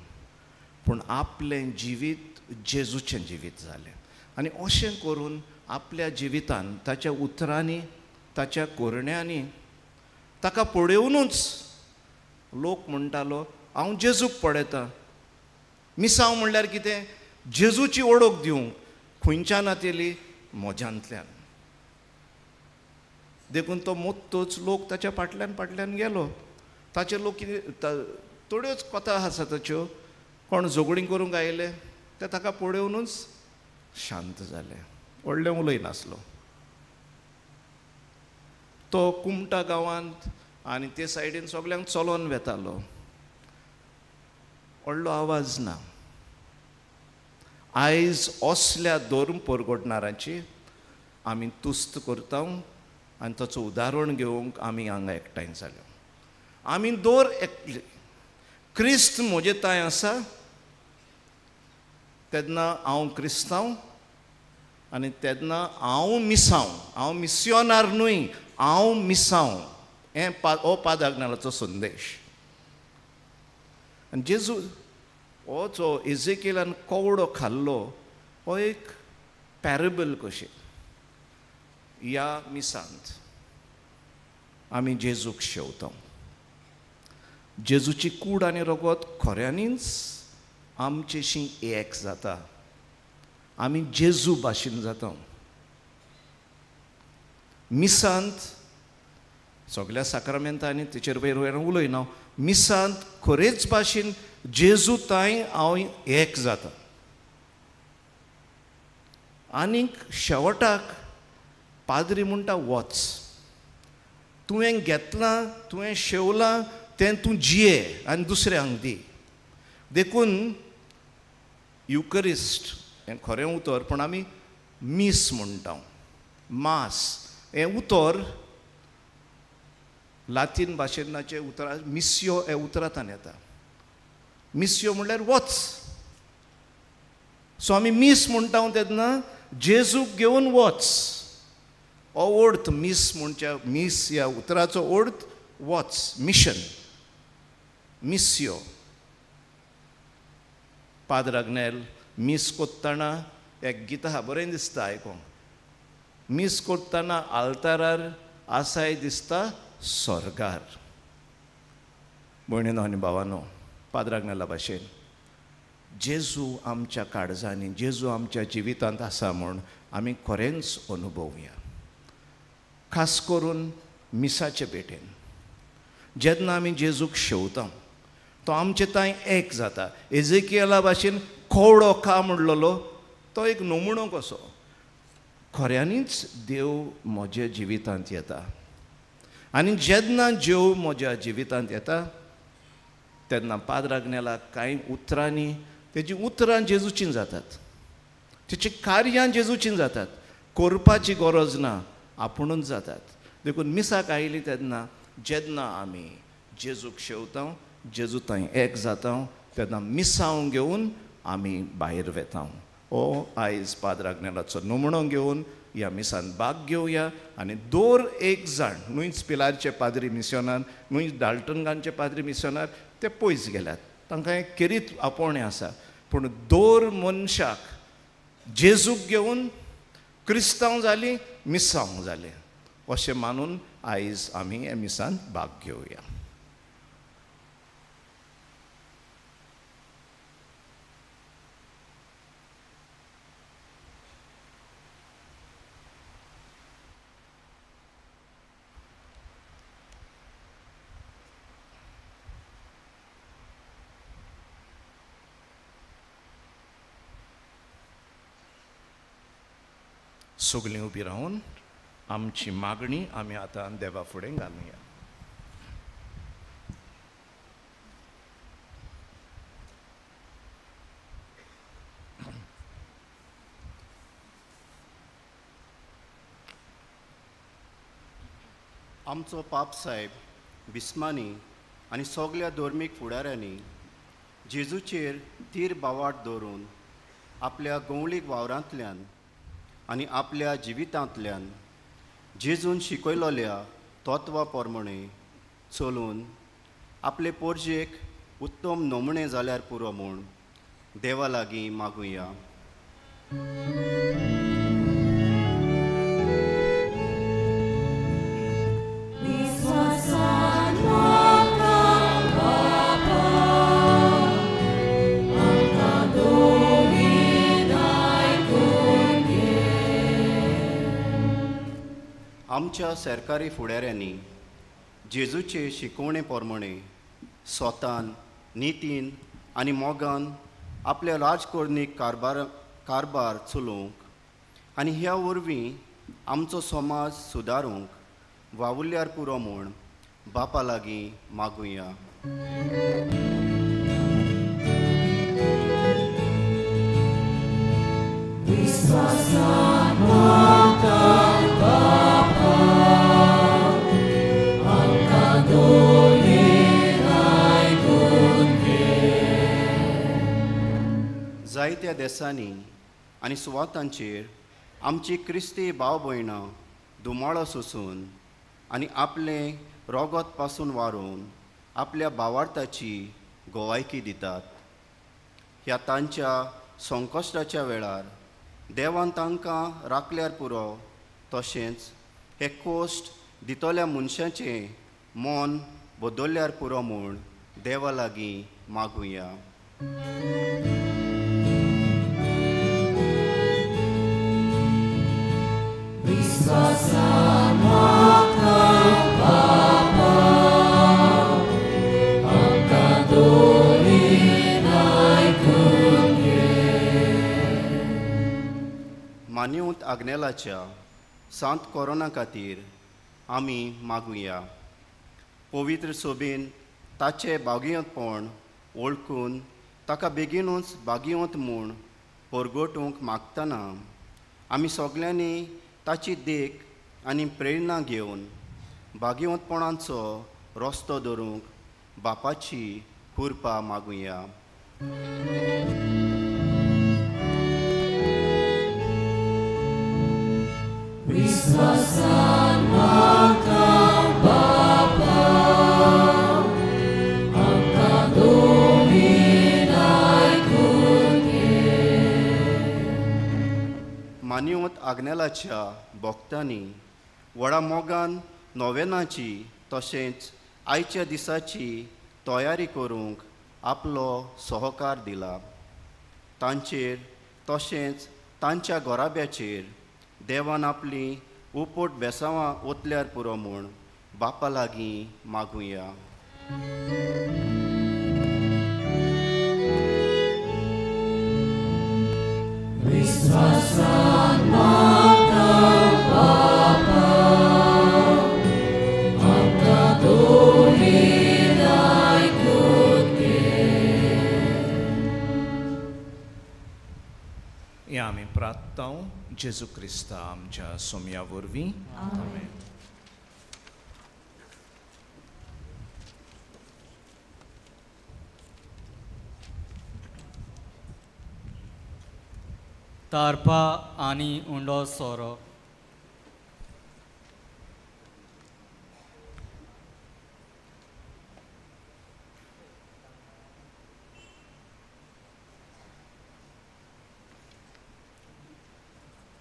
पूण आपलें जिवीत जेजूचें जिवीत जालें. आनी अशें करून आपल्या जिवितान ताच्या उतरांनी, ताच्या कोरण्यांनी ताका पळोवनूच लोक म्हणटालो हांव जेजूक पळयतां. मिसांव म्हणल्यार कितें, जेजूची ओळख दिवंक खंयच्यान येतली, म्हज्यांतल्यान. देखून तो मोत्तोच लोक ताच्या फाटल्यान फाटल्यान गेलो. ताचे लोक कितें, थोड्योच कथा आसा ताच्यो, कोण झगडीं करूंक आयले ते ताका पळोवनूच शांत जाले, व्हडलें उलयनासलो. तो कुमटा गांवांत आनी ते सायडीन सगल्यांक चलोन वेतालो, व्हडलो आवाज ना. आयज असल्या धर्म परगटणारांची आमी तुस्त करता आनी ताचो उदाहरण घेवंक आमी हांगा एकठांय जाले. आमी दर एकले क्रिस्त म्हजे तांय आसा तेन्ना हांव क्रिस्तांव आनी तेन्ना हांव मिसांव, हांव मिसियोनार न्हय, हांव मिसांव. हें हो पादाग्नालाचो संदेश. आनी जेजू हो जो एजेकेलान कवडो खाल्लो हो एक पॅरेबल कशें. ह्या मिसांत आमी जेजूक शेवता. जेजूची कूड आनी रगत खऱ्यांनीच आमचेशी एक जाता, आमी जेजू भाशेन जाता. मिसांत सगल्या साक्रामेंतांनी तेचेर वयर वयर उलयना, मिसांत खरेच भाशेन जेजू तांय हांव एक जाता. आनीक शेवटाक पाद्री म्हणटा वच, तुवें घेतलां, तुवें शेवलां तें तूं जिये आनी दुसऱ्यांक दी. देखून युकरिस्ट हें खरें उतर, पूण आमी मीस म्हणटा. मास हें उतर लातीन भाशेनाचें उतरां मिस्यो हें उतरांतल्यान येता. मिस्यो म्हणल्यार वच. सो आमी मीस म्हणटा तेन्ना जेजूक घेवन वच. हो अर्थ मीस म्हणच्या, मीस ह्या उतराचो अर्थ वच, मिशन, मिस्यो. पाद्र आग्नेल मीस कोत्ताना एक गीत आहा, बरें दिसता आयकूंक. मीस कोत्ताना आल्तारार आसाय दिसता स्वर्गार. भयणीनो आनी भावानो, पाद्र आग्नेला भाशेन जेजू आमच्या काळजांनी, जेजू आमच्या जिवितांत आसा म्हूण आमी खरेंच अनुभवया. खास करून मिसाचे भेटेन जेन्ना आमी जेजूक शेवता तो आमचे तांय एक जाता. एजेकियला भाशेन कोवडो खा म्हणलेलो तो एक नमुणो कसो. खऱ्यांनीच देव म्हज्या जिवितांत येता आनी जेन्ना देव म्हज्या जिवितांत येता तेन्ना पाद्र आग्नेलाक कांय उतरांनी, तेजी उतरां जेजूचीं जातात, तेची कार्यां जेजूचीं जातात, करपाची गरज ना, आपुणूच जातात. देखून मिसाक आयली तेन्ना जेन्ना आमी जेजूक शेवता, जेजू थंय एक जाता, तेन्ना मिसांव घेवन आमी भायर वेता. ओ आयज पाद्र आग्नेलाचो नमुणो घेवन ह्या मिसान भाग घेवया आनी दर एक जाण, न्हूच पिलारचे पाद्री मिसोनार, न्हूच डाल्टनगांचे पाद्री मिसोनार, ते पयस गेल्यात, तांकां एक खेरीत आपोवणें आसा, पूण दर मनशाक जेजूक घेवन क्रिस्तांव जालीं, मिसांव जालें अशें मानून आयज आमी ह्या मिसान भाग घेवया. सगळीं उबी रावन आमची मागणी आमी आतां देवा फुडें घालुया. आमचो पाप साहेब बिस्मानी आनी सगल्या धर्मीक फुडाऱ्यांनी जेजूचेर तीर बावाट दवरून आपल्या गवळीक वावरांतल्यान आनी आपल्या जिवितांतल्यान जेजून शिकयलोल्या तत्वा प्रमाणे चलून आपले पोरजेक उत्तम नमुणे जाल्यार पुरो म्हूण देवा लागीं मागुया. आमच्या सरकारी फुडाऱ्यांनी जेजूचे शिकवणे प्रमाणे स्वतान, नितीन आनी मोगान आपल्या राजकर्णीक कारभार चलोवंक आनी ह्या वरवीं आमचो समाज सुदारूंक वावुरल्यार पुरो म्हूण बापा लागीं मागुया. जायत्या देसांनी आनी सुवातांचेर आमची क्रिस्ती भाव भयणां धुमाळो सोसून आनी आपलें रोगत पासून वारोवन आपल्या भावार्थाची गोवायकी दितात. ह्या तांच्या संकश्टाच्या वेळार देवान तांकां राखल्यार पुरो, तशेंच हे कोश्ट दितल्या मनशाचें मन बदलल्यार पुरो म्हूण देवा लागीं मागुया. मान्यूत आग्नेलाच्या सांत कोरोना खातीर आमी मागुया. पवित्र सोबीन ताचे बागियतपण वळखून ताका बेगीनूच बागियत म्हूण परगटूंक मागतना आमी सगल्यांनी ताची देख आनी प्रेरणा घेवन बागियतपणाचो रस्तो धरूंक बापाची कृपा मागुया. विश्वासान म्हाका बापा आमकां दोळीन आयकून घे. मान्यूत आग्नेलाच्या भक्तांनी व्हडा मोगान नोवेनाची तशेंच आयच्या दिसाची तयारी करूंक आपलो सहकार दिला. तांचेर तशेंच तांच्या घराब्याचेर देवान आपली उपट बेसांवां ओतल्यार पुरो म्हूण बापा लागीं मागुया. विश्वासान म्हाका बापा आमकां दोळीन आयकून घे. ह्या आमी प्रार्थना जेजू क्रिस्ता आमच्या सोम्या वरवीं. आमेन. तारपा आनी उंडो सोरो.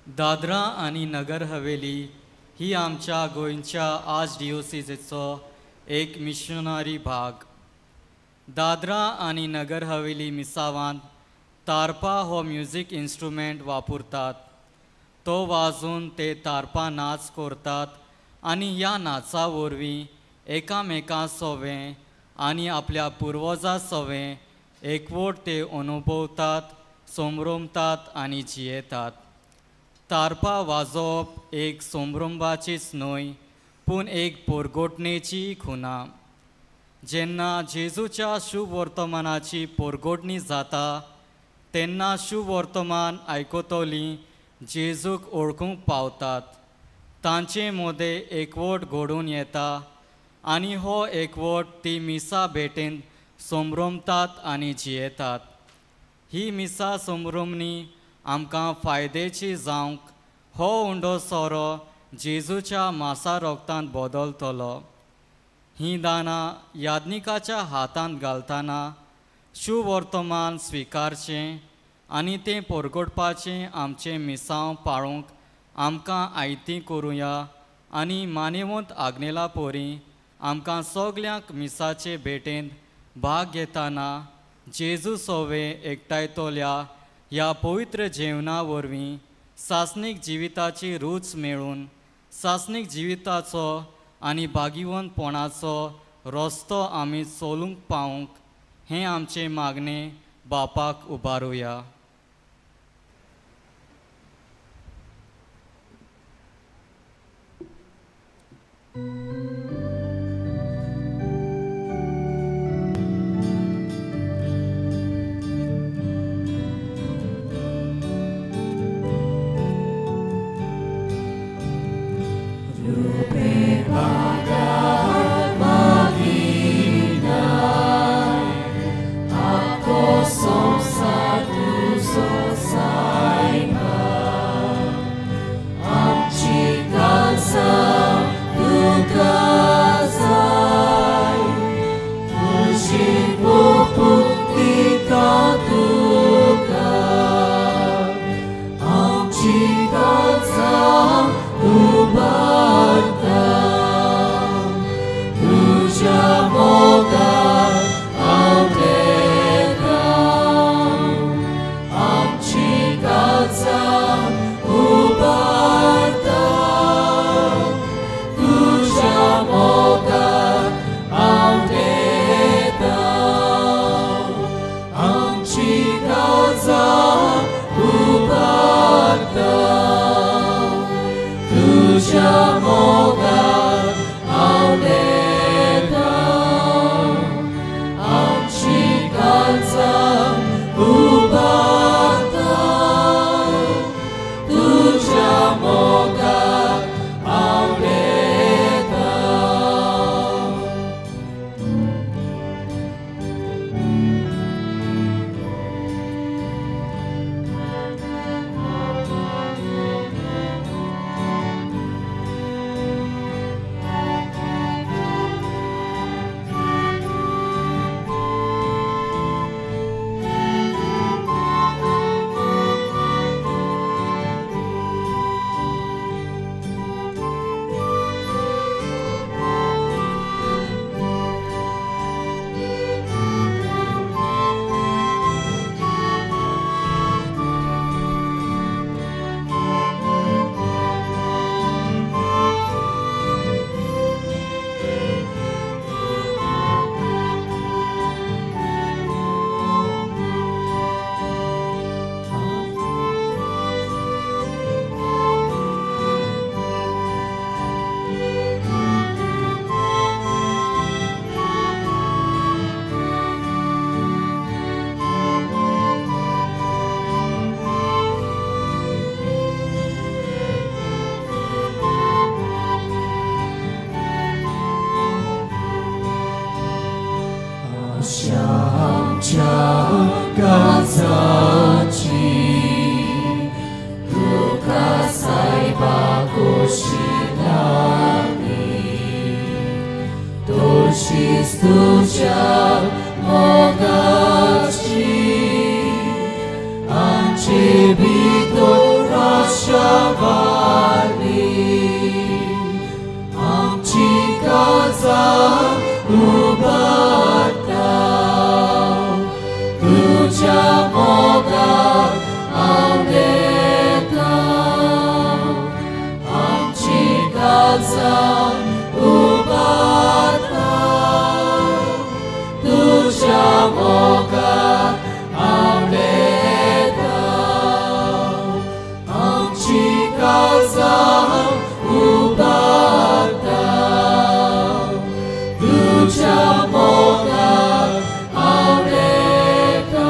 दादरा आनी नगर हवेली ही आमच्या गोंयच्या आर्च डिओसिजीचो एक मिशनरी भाग. दादरा आनी नगर हवेली मिसावांत तारपा हो म्युजीक इन्स्ट्रुमेंट वापरतात. तो वाजून ते तारपा नाच करतात आनी ह्या नाचा वरवीं एकामेकां सोवें आनी आपल्या पुर्वजां सोवें एकवट ते अनुभवतात, संभ्रमतात आनी जियेतात. तारपा वाजोवप एक संभ्रंभाचीच न्हय पूण एक पोरगोटणेची खुणा. जेन्ना जेजूच्या शुभवर्तमानाची पोरगोटणी जाता तेन्ना शुभवर्तमान आयकतलीं जेजूक वळखूंक पावतात. तांचे मदें एकवट घडून येता आनी हो एकवट ती मिसा भेटेन संभ्रमतात आनी जियेतात. ही मिसा संभ्रमणी आमकां फायद्याची जावंक हो उंडो सोरो जेजूच्या मासा रोगतांत बदलतलो. हीं दानां याज्ञिकाच्या हातांत घालतना शुभवर्तमान स्विकारचें आनी तें परगटपाचें आमचें मिसांव पाळूंक आमकां आयती करुया आनी मानेवंत आग्नेला पोरी आमकां सगल्यांक मिसाचे भेटेंत भाग घेतना जेजू सोवे एकठांयतल्या ह्या पवित्र जेवणा वरवीं सासणीक जिविताची रूच मेळून सासणीक जिविताचो आनी भागिवंतपणाचो रस्तो आमी चलूंक पावूंक हें आमचें मागणें बापाक उबारुया. Amci kansa duka कोशिश तुझ्या मोगाची आमचे भितर आशा वाडली आमची काळजां उबारता तुझ्या मोगाक आवडता आमची काळजां उबारता तुझ्या मोगाक आवडता आमची काळजां उबारता तुझ्या मोगाक आवडता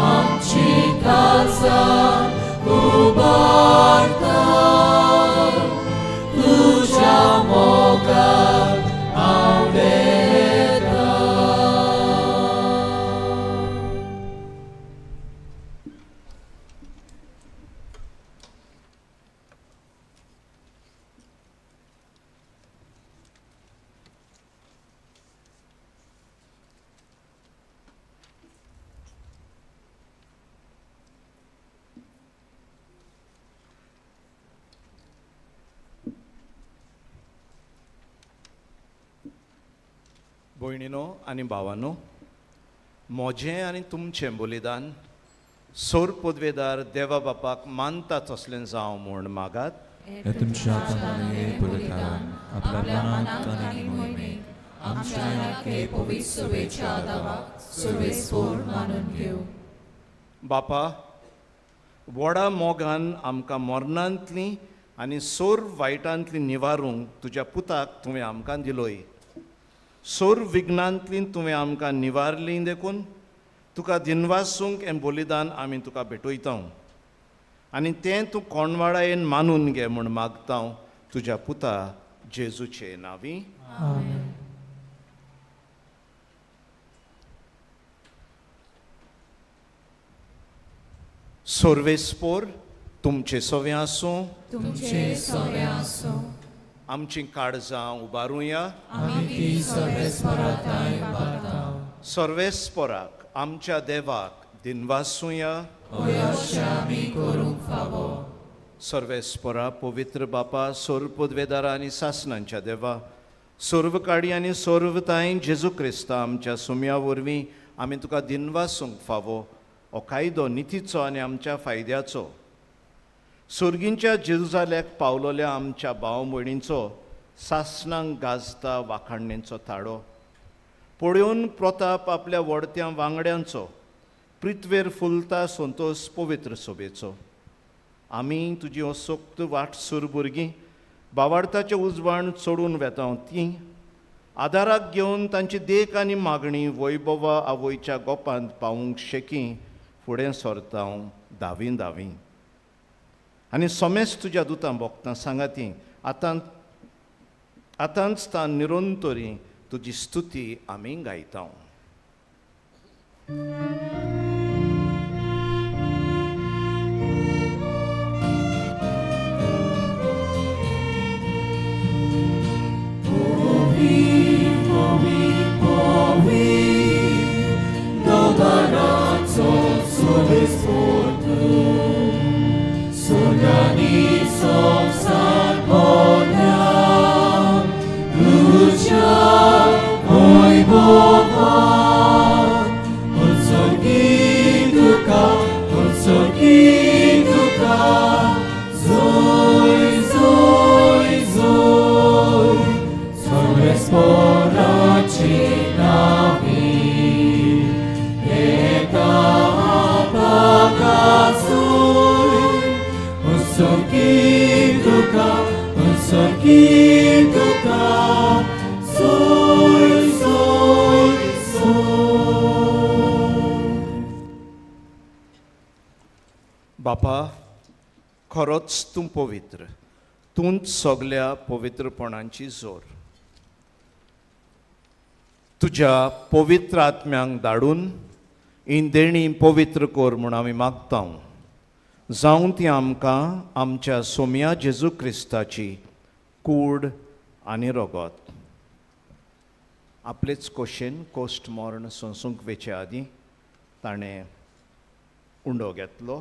आमची काळजां उबारता तुझ्या मोगाक आवडता. भयणीनो आनी भावानो, म्हजें आनी तुमचें बलिदान सोर पदवेदार देवा बापाक मानता तसलें जावं म्हूण मागात. हे तुमच्या हातांतलें हें बलिदान आपल्या मनांत आनी मोहिमेंत आमच्या ह्या पवित्र सभेच्या आदावाक सर्वेस्पोर मानून घेवं. बापा, व्हडा मोगान आमकां मरणांतली आनी सोर वायटांतली निवारूंक तुज्या पुताक तुवें आमकां दिलोय. सोर विघ्नांतली तुवें आमकां निवारली देखून तुका दिनवासूंक हें बलिदान आमी तुका भेटयता आनी तें तूं कोणवाळायेन मानून घे म्हूण मागता तुज्या पुता जेजूचे नांवी. आमेन. सोर्वेस्पोर तुमचे सवें आसूं, तुमचे सवें आसूं. आमची काळजां उबारुया. आमी ती सर्वेस्पराताय उबारता. सर्वेस्पराक आमच्या देवाक दिनवासुया. अशें आमी करूंक फावो. सर्वेस्परा पवित्र बापा, सर्व पदवेदारा आनी सासणांच्या देवा, सर्व काडी आनी सर्वताय जेजू क्रिस्ता आमच्या सुम्या वरवीं आमी तुका दिनवासूंक फावो. हो कायदो नितीचो आनी आमच्या फायद्याचो. सोर्गींच्या जेरुजाल्याक पावलोल्या आमच्या भाव भयणींचो सासणांक गाजता वाखाणणेचो थाडो पळोवन प्रताप आपल्या वडत्या वांगड्यांचो पृथ्वेर फुलता संतोष पवित्र सोबेचो. आमी तुजी असोक्त वाटसूर भुरगीं बावार्थाचें उजवाण चडून वेता तीं आदाराक घेवन तांची देख आनी मागणी वैभवा आवयच्या गोपांत पावूंक शेकी फुडें सरता धावी धावी. आनी सोमेस तुज्या दुतां भोगतां सांगाती आतां आतांच तां निरंतरी तुजी स्तुती आमी गायता. बापा, खरोच तूं पवित्र, तूंच सगल्या पवित्रपणांची जोर. तुज्या पवित्र आत्म्यांक धाडून ही देणी पवित्र कर म्हूण आमी मागता. जावं ती आमकां आमच्या सोम्या जेजू क्रिस्ताची कूड आनी रगत. आपलेच कोशेन कोश्ट मर्ण सोंसूंक वेचे आदीं ताणें उंडो घेतलो,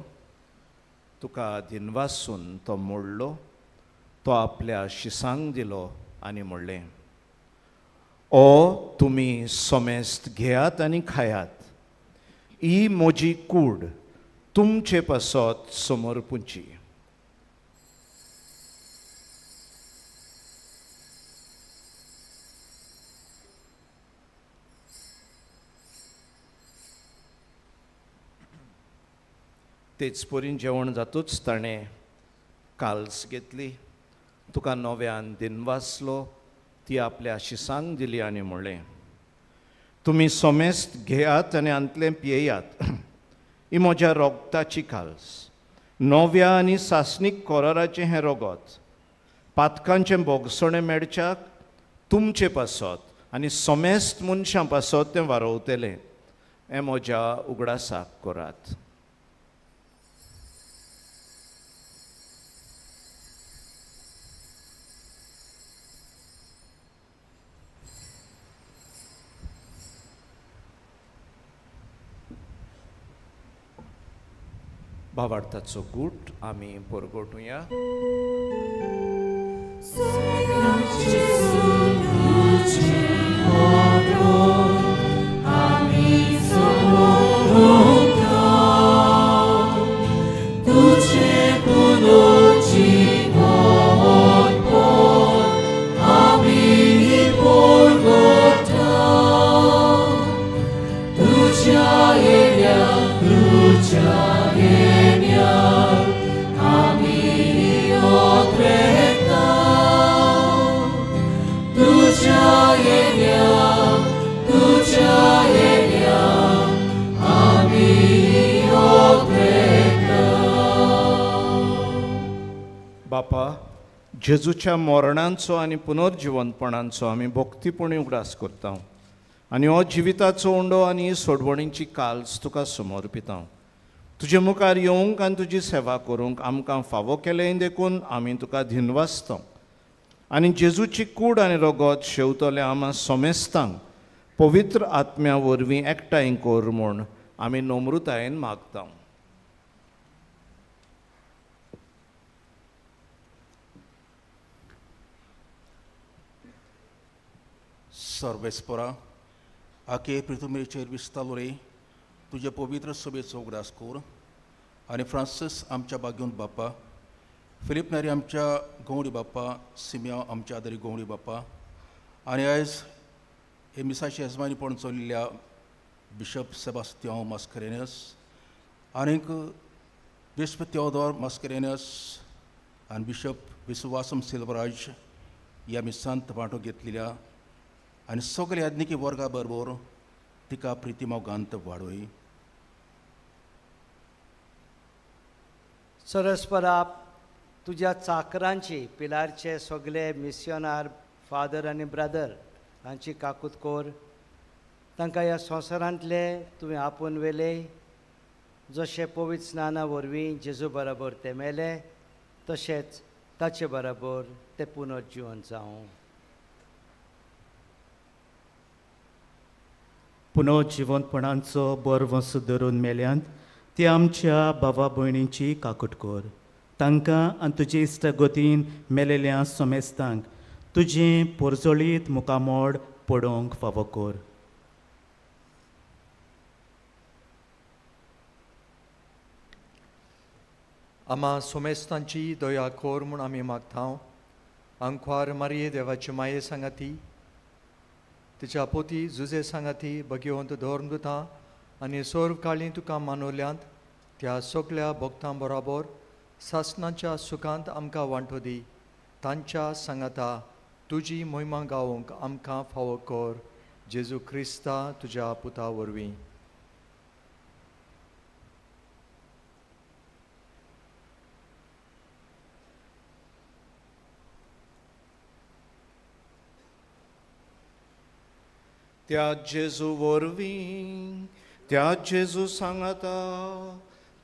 तुका दिनवासून तो मोडलो, तो आपल्या शिसांक दिलो आनी म्हणलें, ओ तुमी समेस्त घेयात आनी खायात, ही म्हजी कूड तुमचे पासत समर्पुची. तेच परीन जेवण जातूच ताणें काल्स घेतली, तुका नव्यान दिनवासलो, ती आपल्या शिसांक दिली आनी म्हणलें, तुमी समेस्त घेयात आनी आंतलें पियेयात, ही म्हज्या रोगताची काल्स, नव्या आनी सासणीक कोराराचें हें रोगत, पातकांचें भोगसणें मेळच्याक तुमचे पासत आनी समेस्त मनशां पासत तें वारोवतलें, हें म्हज्या उगडासाक करात. भावार्थाचो गूट आमी परगटुया. बापा, जेजूच्या मरणांचो आनी पुनर्जिवंतपणांचो आमी भक्तीपणी उगडास करता आनी हो जिविताचो उंडो आनी सोडवणीची काल्स तुका समर्पिता. तुजे मुखार येवंक आनी तुजी सेवा करूंक आमकां फावो केलें देखून आमी तुका धिनवासता आनी जेजूची कूड आनी रगत शेवतले आमा समेस्तांक पवित्र आत्म्या वरवीं एकठांय कर म्हूण आमी नम्रतायेन मागता. सर्वेस्परा आके पृथ्वीचेर विस्तालो रे तुजे पवित्र सभेचो उगडास कर आनी फ्रांसीस आमच्या बागेवन बाप्पा, फिलीप नारी आमच्या गवडी बाप्पा, सिमिया आमच्या आदरी गवडी बाप्पा आनी आयज हे मिसाचे येजमानीपण चलिल्ल्या बिशप सेबास्तियांव मास्करेनियस आनीक बिश्प तेओदोर मास्करेनियस आनी बिशप विश्वासम सिल्वराज ह्या मिसांत वांटो घेतलेल्या आनी सगळे याज्ञिकी वर्गा बरोबर तिका प्रितिमोगांत वाडोय. सरस्परा तुज्या चाकरांची पिलारचे सगळे मिसियोनार फादर आनी ब्रदर हांची काकूत कोर, तांकां ह्या संवसारांतले तुवें आपोवन व्हेले, जशें पवित्र स्नाना वरवीं जेजू बराबर ते मेले तशेंच ताचे बराबर ते पुनर्जिवन जावं. पुनर्जिवंतपणाचो बरवंस धरून मेल्यांत ते आमच्या भावा भयणींची काकूट कर, तांकां आनी तुजे इश्टागतीन मेलेल्या समेस्तांक तुजें पोरजोळीत मुखामोड पडोवंक फावो कर. आमा सोमेस्तांची दया कोर म्हूण आमी मागता. आंकवार मारये देवाची माये सांगाती, तिच्या पोती जुजे सांगाती भगवंत धर्म दुता आनी सर्व काळी तुका मानवल्यांत त्या सगळ्या भक्तां बराबर सासणाच्या सुखांत आमकां वांटो दी. तांच्या सांगाता तुजी मोहिमा गावंक आमकां फावो कर, जेजू क्रिस्ता तुज्या पुता वरवीं. त्या जेजू वरवीं, त्या जेजू सांगाता,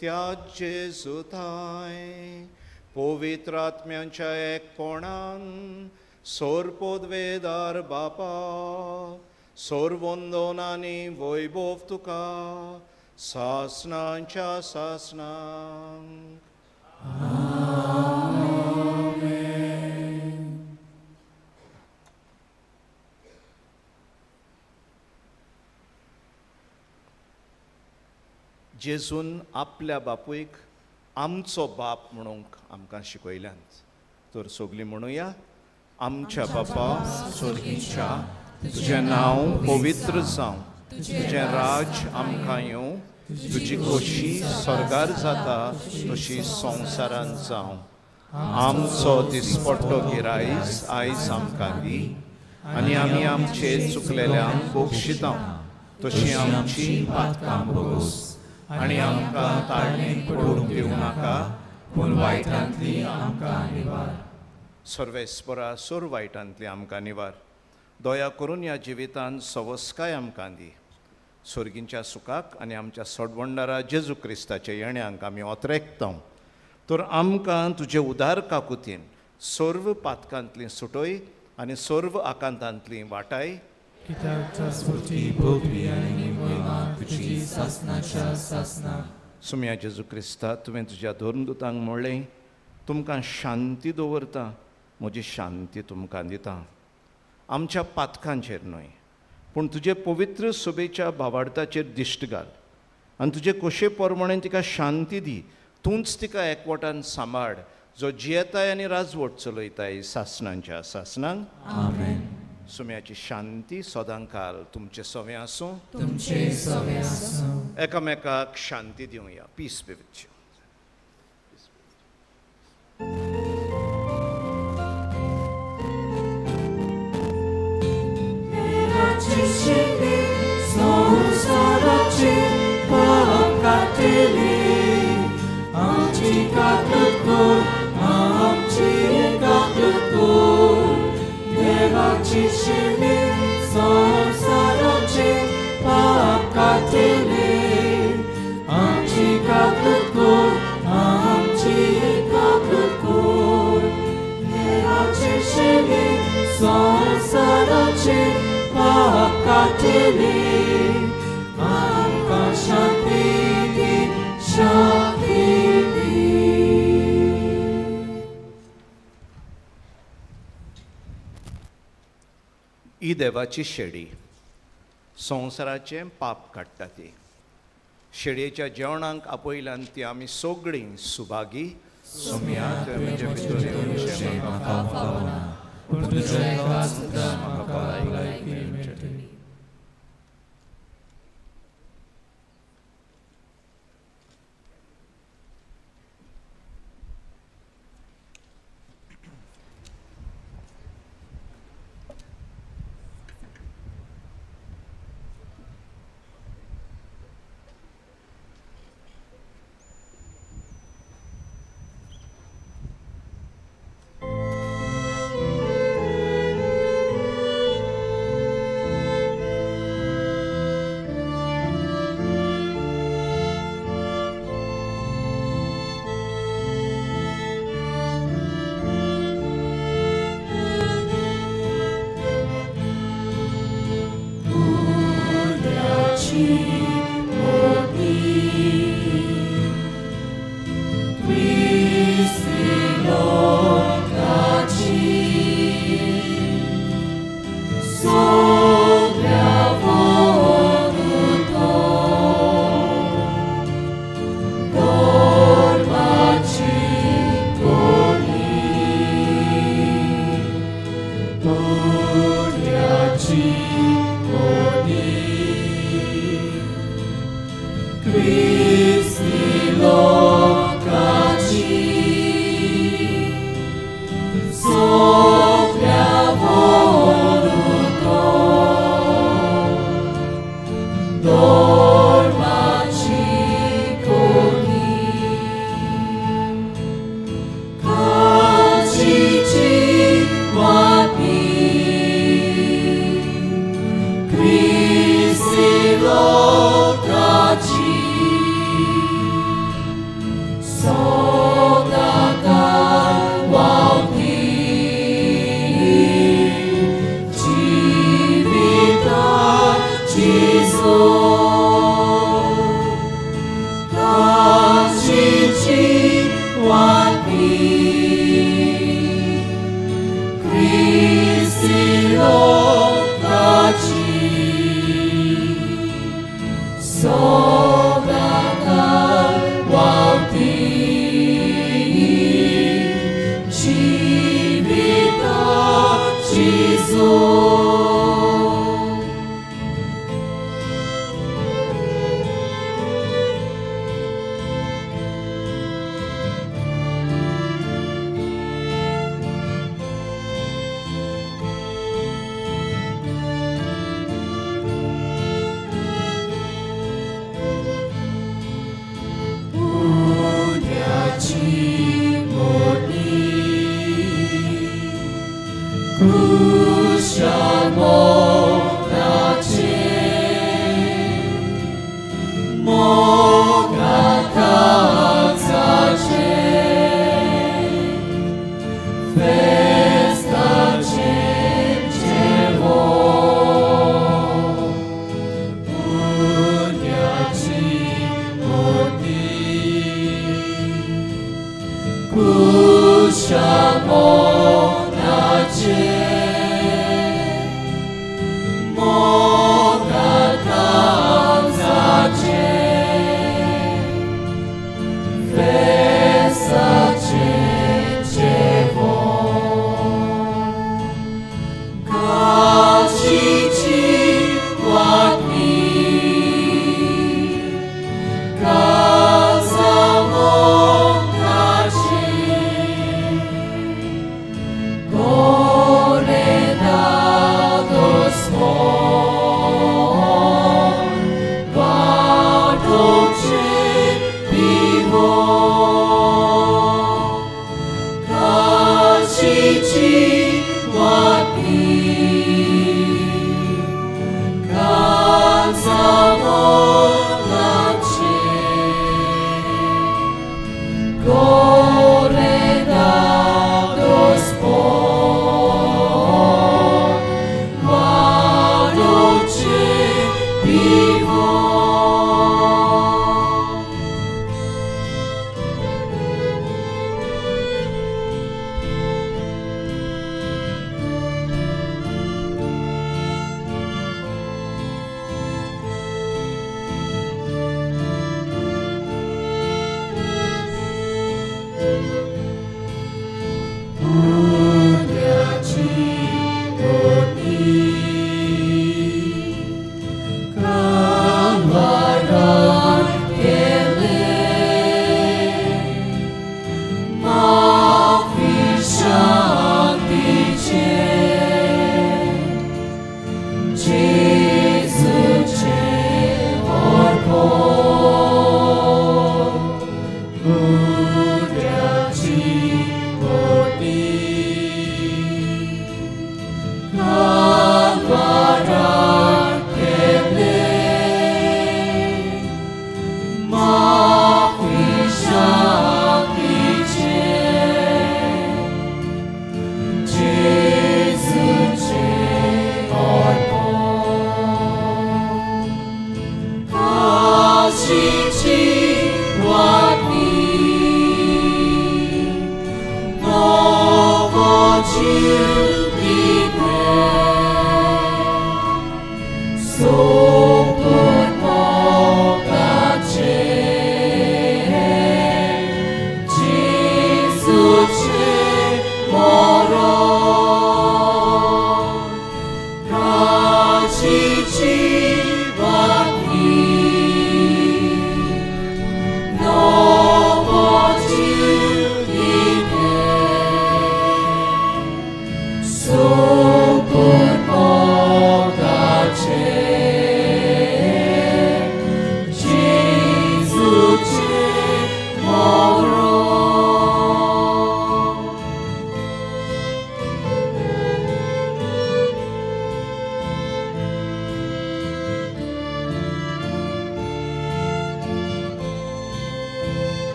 त्या जेजू थांय पवित्र आत्म्यांच्या एकपणान सोरपोदवेदार बापा सर्वंदन आनी वैभव तुका सासनांच्या सासनांक. जेजून आपल्या बापूयक आमचो बाप म्हणूंक आमकां शिकयल्यांत. तर सगळीं म्हणुया, आमच्या बापा स्वर्गीच्या, तुजें नांव पवित्र जावं, तुजें राज आमकां येवं, तुजी खोशी स्वर्गार जाता तशी संवसारांत जावं. आमचो दिसपट्टो गिरायस आयज आमकां दी आनी आमी आमचे चुकलेल्यांक बक्षिता तशी आमची पातकां भोगोस आनी आमकां ताळणेक पडूंक दिवं नाका पूण वायटांतली आमकां निवार. सर्वेस्परा सोर वायटांतली आमकां निवार. दया करून ह्या जिवितांत सवस्काय आमकां दी. स्वर्गींच्या सुखाक आनी आमच्या सोडवंडारा जेजू क्रिस्ताच्या येण्यांक आमी ओतरेकता. तर आमकां तुजे उदार काकुतीन सर्व पातकांतली सुटय आनी सर्व आकांतांतली वाटाय. सुम्या जेजू क्रिस्ता, तुवें तुज्या धर्मदूतांक म्हणलें, तुमकां शांती दवरता, म्हजी शांती तुमकां दिता. आमच्या पातकांचेर न्हय पूण तुजे पवित्र सभेच्या भावार्थाचेर दिश्ट घाल आनी तुजे कोशे प्रमाणे तिका शांती दी. तूंच तिका एकवटान सांबाळ, जो जियेताय आनी राजवट चलयताय सासणांच्या सासणांक. आमेन. सुम्याची शांती सदांकाल तुमचे सवे आसूं, तुमचे सवे आसूं. एकामेकाक शांती दिवया. Peace be with you. संसाराचे पाप काडटले, आमची काकूत कर, आमची काकूत कर. देवाची शेणी संसाराचे पाप काडटले, आमची काकूत कर, आमची काकूत कर. देवाची शेणी संसाराचे पाप काडटले, आमकां शांती दी, शांती दी. ही देवाची शेडी संवसाराचें पाप काडटा. ती शेडयेच्या जेवणाक आपयल्यान ती आमी सगळीं सुभागी. सुम्या तुवें म्हजे भितर येवचें म्हाका फावना, पूण तुज्या एका उतरान म्हाका भलायकी मेळटली.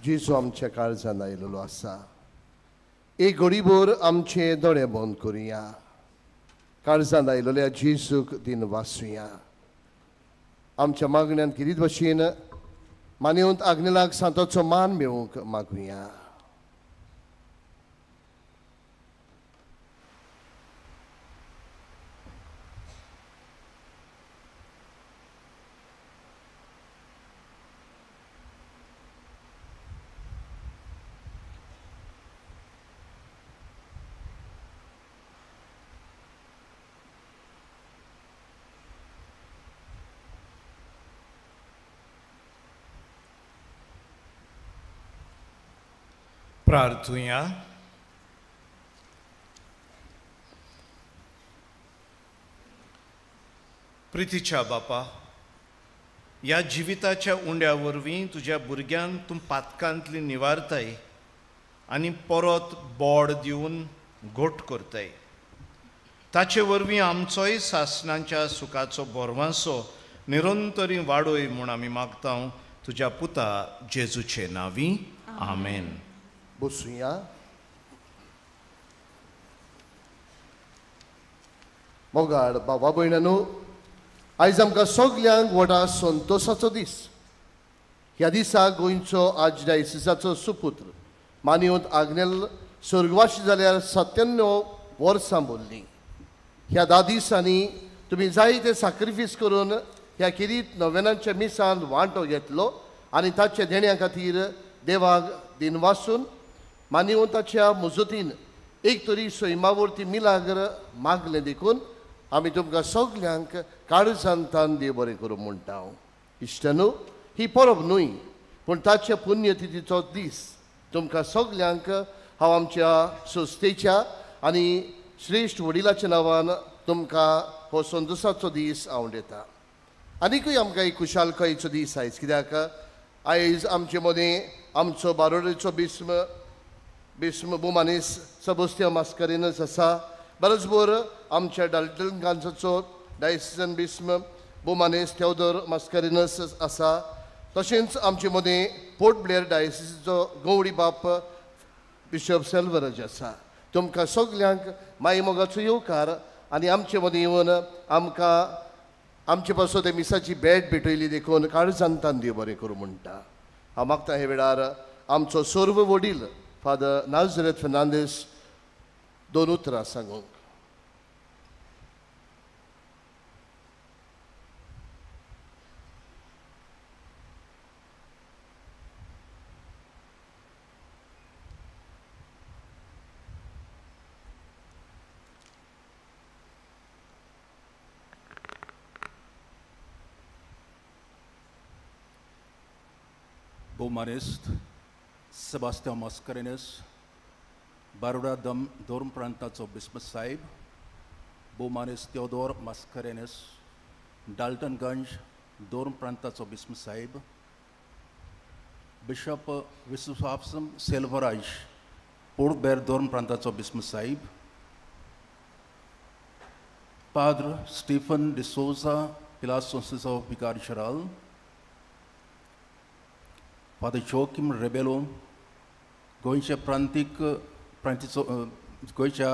जेजू आमच्या काळजान आयिल्लो आसा. एक घडीभर आमचे दोळे बंद करुया. काळजान आयिल्ल्या जेजूक दिन वाचुया. आमच्या मागण्यान किरीत भशेन मानवंत आग्नेलाक सांताचो मान मेळोवंक मागुया. प्रार्थुया. प्रितीच्या बापा, ह्या जिविताच्या उंड्या वरवीं तुज्या भुरग्यांक तूं पातकांतली निवारताय आनी परत बोड दिवन घोट करताय. ताचे वरवीं आमचोय सासणाच्या सुखाचो भरवांसो निरंतरी वाडोय म्हूण आमी मागता तुज्या पुता जेजूचे नांवी. आमेन. बसुया. मोगाळ बाबा भयणांनो, आयज आमकां सगल्यांक व्हडा संतोशाचो दीस. ह्या दिसा गोंयचो आर्चडायसिसाचो सुपुत्र मानिवंत आग्नेल स्वर्गवासी जाल्यार 97 वर्सां भरलीं. ह्या 10 दिसांनी तुमी जायते साक्रिफीस करून ह्या खेरीत नोवेनांच्या मिसान वांटो घेतलो आनी ताच्या देण्या खातीर देवाक दिनवासून मानिवंताच्या मुजतीन एक तरी सैमावरती मिलाग्र मागलें देखून आमी तुमकां सगल्यांक काळजांतान देव बरें करूं म्हणटा. हांव इश्टानू, ही परब न्हय पूण ताच्या पुण्यतिथीचो दीस. तुमकां सगल्यांक हांव आमच्या संस्थेच्या आनी श्रेश्ठ वडिलाच्या नांवान तुमकां हो संतोशाचो दीस हांव दिता. आनीकूय आमकां एक खुशालकायेचो दीस आयज, कित्याक आयज आमचे मदीं आमचो बारोडेचो भीष्म बोमानीस सबोस्तिया मास्करेनस आसा. बरोबर आमच्या डाल्टनगांचो डायसिजन भीष्म बोमानीस थेवदोर मास्करेनस आसा. तशेंच आमचे मदीं पोर्ट ब्लेअर डायसिसचो गवडी बाप बिशप सेल्वराज आसा. तुमकां सगल्यांक माई मोगाचो येवकार आनी आमचे मदीं येवन आमकां आमचे पासून ते मिसाची भेट भेटयली देखून काळजांतान देव बरें करूं म्हणटा. हांव मागता हे वेळार आमचो सर्व वडील फादर नाजरेत फेर्नांदीस दोन उतरां सांगूंक. बोमानेस्त सेबास्तियांव मास्करेन्हस, बारोडा दम दोर्म प्रांताचो बिस्म साहेब, बोमानेस्त तेओदोर मास्करेन्हस, डाल्टनगंज दोर्म प्रांताचो बिस्म साहेब, बिशप विश्वासम सेल्वराज, पोर्ट ब्लेअर दोर्म प्रांताचो बिस्म साहेब, पाद्र स्टीफन डिसोजा, पिलार संस्थेचो विकार जनरल, फादर जोकीम रेबेलो, गोंयचे प्रांतीक प्रांतीचो गोंयच्या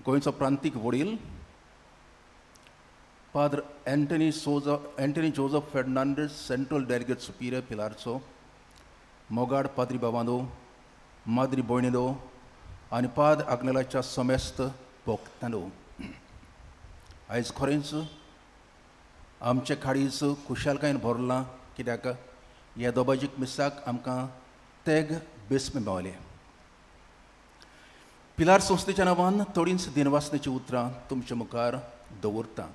गोंयचो प्रांतीक वडील, Father Anthony Souza Anthony Joseph Fernandes, central delegate superior पिलारचो, मोगाड पाद्री बाबांदो, माद्री भयणीलो आनी पाद आग्नेलाच्या समेस्त भोक्तांनो, आयज खरेंच आमचे खाडीच खुशालकायेन भरलां, कित्याक ह्या दोबाजीक मिसाक आमकां तेग बेस्म मेवले. पिलार संस्थेच्या नांवान थोडींच दिनवासनेचीं उतरां तुमच्या मुखार दवरता.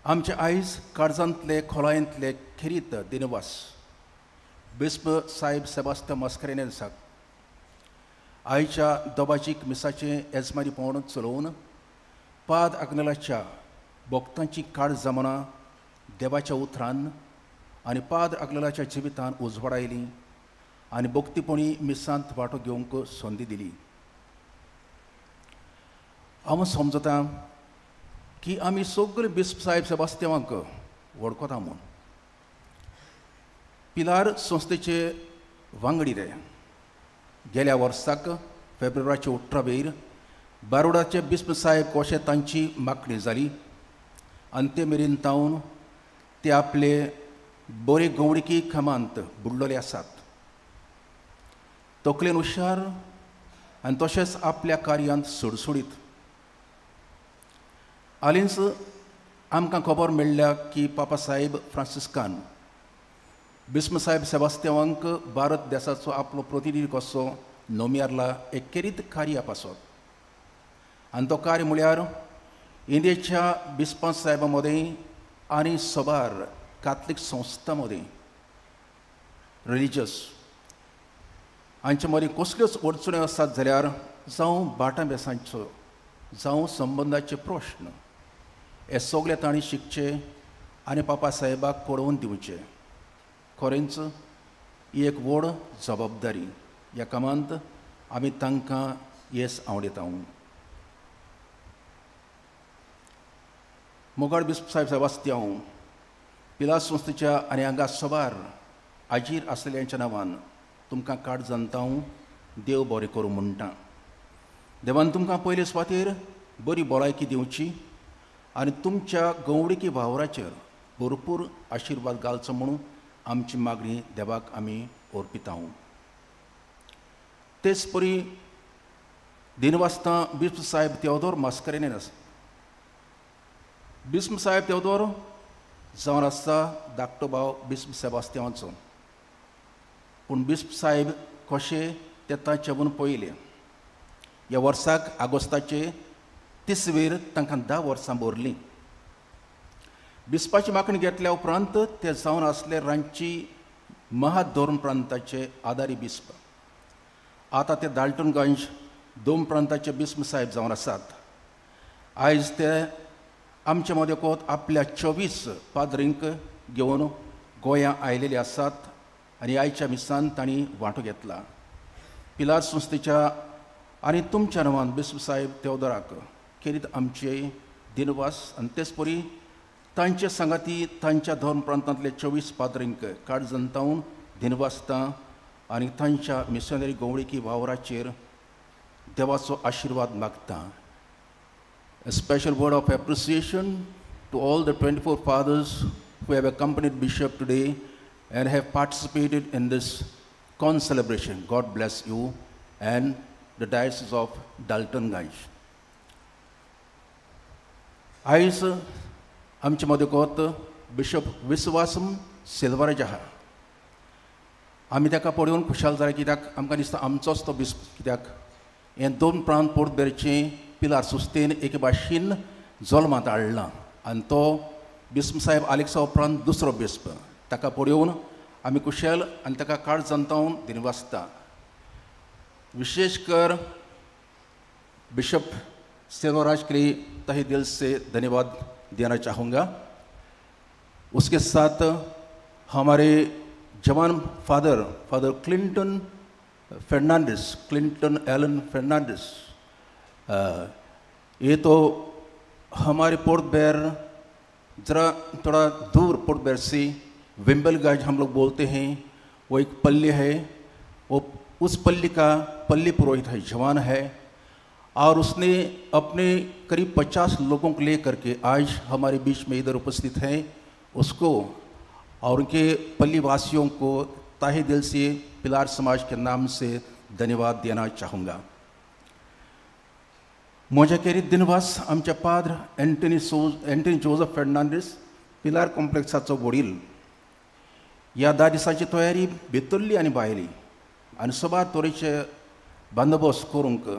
आमचे आयज काळजांतले खोलायेंतले खेरीत दिनवास बिस्म साहेब सेबास्तियांव मास्करेन्हसाक आयच्या दोबाजीक मिसाचें येजमानीपण चलोवन पाद आग्नेलाच्या भोक्तांची काळ जमना देवाच्या उतरान आनी पाद आग्नेलाच्या जिवितान उजवाडायली आनी भक्तीपणी मिसांत वांटो घेवंक संदी दिली. हांव समजता की आमी सगळे बिस्प साहेब सेबास्तियांवांक वळखता म्हूण. पिलार संस्थेचे वांगडी रे गेल्या वर्साक फेब्रुवारीचे 18 वेर बारोडाचे बिस्प साहेब कशें तांची मागणी जाली आनी ते मेरेन तावन ते आपले बरे गवळिकी कामांत बुडलेले आसात. तकलेन हुशार आनी तशेंच आपल्या कार्यांत सुडसुडीत. हालींच आमकां खबर मेळ्ळ्या की पापा साहेब फ्रांसिस्कान बिस्म साहेब सेबास्तियांवांक भारत देसाचो आपलो प्रतिनिधी कसो नोमियारला एक खेरीत कार्या पासत आनी तो कार्य म्हळ्यार इंडियेच्या बिस्पां साहेबां मदीं आनी सबार काथलीक संस्थां मदीं रिलिजियस हांचे मदीं कसल्योच अडचण्यो आसात जाल्यार जावं बाटां बेसांचो जावं संबंदाचे प्रश्न हे सगळे तांणी शिकचे आनी पापा साहेबाक कळोवन दिवचे. खरेंच ही एक व्हड जबाबदारी. ह्या कामांत आमी तांकां येस आवडयता. मोगाळ बिस्प साहेब सेबास्तियांव पिलार संस्थेच्या आनी हांगा सबार आजीर आसलेल्यांच्या नांवान तुमकां काड जनता देव बरें करूं म्हणटा. देवान तुमकां पयले सुवातेर बरी भलायकी दिवची आनी तुमच्या गवळीकी वावराचेर भरपूर आशिर्वाद घालचो म्हणून आमची मागणी देवाक आमी अर्पिता. तेच परी दिनवासता बिस्प साहेब तेवदोर मास्करेन्हस. बिस्प साहेब तेवदोर जावन आसता धाकटो भाव बिस्प सेबास्त्यांवाचो. पूण बिस्प साहेब कशें ते तांचे म्हूण पळयलें. ह्या वर्साक आगोस्ताचे 30वेर तांकां 10 वर्सां भरलीं. बिस्पाची मागणी घेतल्या उपरांत ते जावन आसले रांची महाधोर्म प्रांताचे आदारी बिस्प. आतां ते दाल्टनगंज दोन प्रांताचे बिस्म साहेब जावन आसात. आयज ते आमचे मदेकोत आपल्या 24 पाद्रींक घेवन गोंया आयलेले आसात आनी आयच्या मिसान तांणी वांटो घेतला. पिलार संस्थेच्या आनी तुमच्या नांवान बिस्प साहेब तेवदराक खेरीत आमचे दिनवास आनी तेच परी तांचे सांगाती तांच्या धर्म प्रांतांतले 24 पाद्रींक काळजंतावन दिनवासता आनी तांच्या मिशनरी गवळीकी वावराचेर देवाचो आशिर्वाद मागता. A special word of appreciation to all the 24 fathers who have accompanied Bishop today and have participated in this con-celebration. God bless you and the Diocese of Daltonganj. आयज आमचे मदगत बिशप विस्वासम सिल्वराज आहा. आमी ताका पळोवन खुशाल जाले कित्याक आमकां दिसता आमचोच तो बिस्प. कित्याक हें दोन प्रांत पोर्तुगेरचें पिलार सुस्तेन एके भाशेन जल्मांत हाडलां आनी तो बिस्प साहेब आलेक्सा उपरांत दुसरो बिस्प. ताका पळोवन आमी कुशल आनी ताका काळ जनतावन दिनवासता. विशेष कर बिशप सेल्वराज के लिए तहे दिल से धन्यवाद देना चाहूँगा. उसके साथ हमारे जवान father father Clinton Fernandes, Clinton Allen Fernandes, ये तो हमारे पोर्ट बेर ज़रा थोड़ा दूर पोर्ट बेर से विम्बलगंज हम लोग बोलते हैं, वो एक पल्ली है, वो उस पल्ली का पल्ली पुरोहित है, जवान है और उसने अपने करीब 50 लोगों को लेकर के आज हमारे बीच में इधर उपस्थित हैं। उसको और उनके पल्ली वासियों को ताहे दिल से पिलार समाज के नाम से धन्यवाद देना चाहूँगा. म्हज्या खेरीत दिनवास आमच्या पाद्र एंटनी जोजफ फेर्नांडीस पिलार कॉम्प्लेक्साचो वडील. ह्या 10 दिसांची तयारी भितरली आनी भायली आनी सबार तरेचे बंदोबस्त करूंक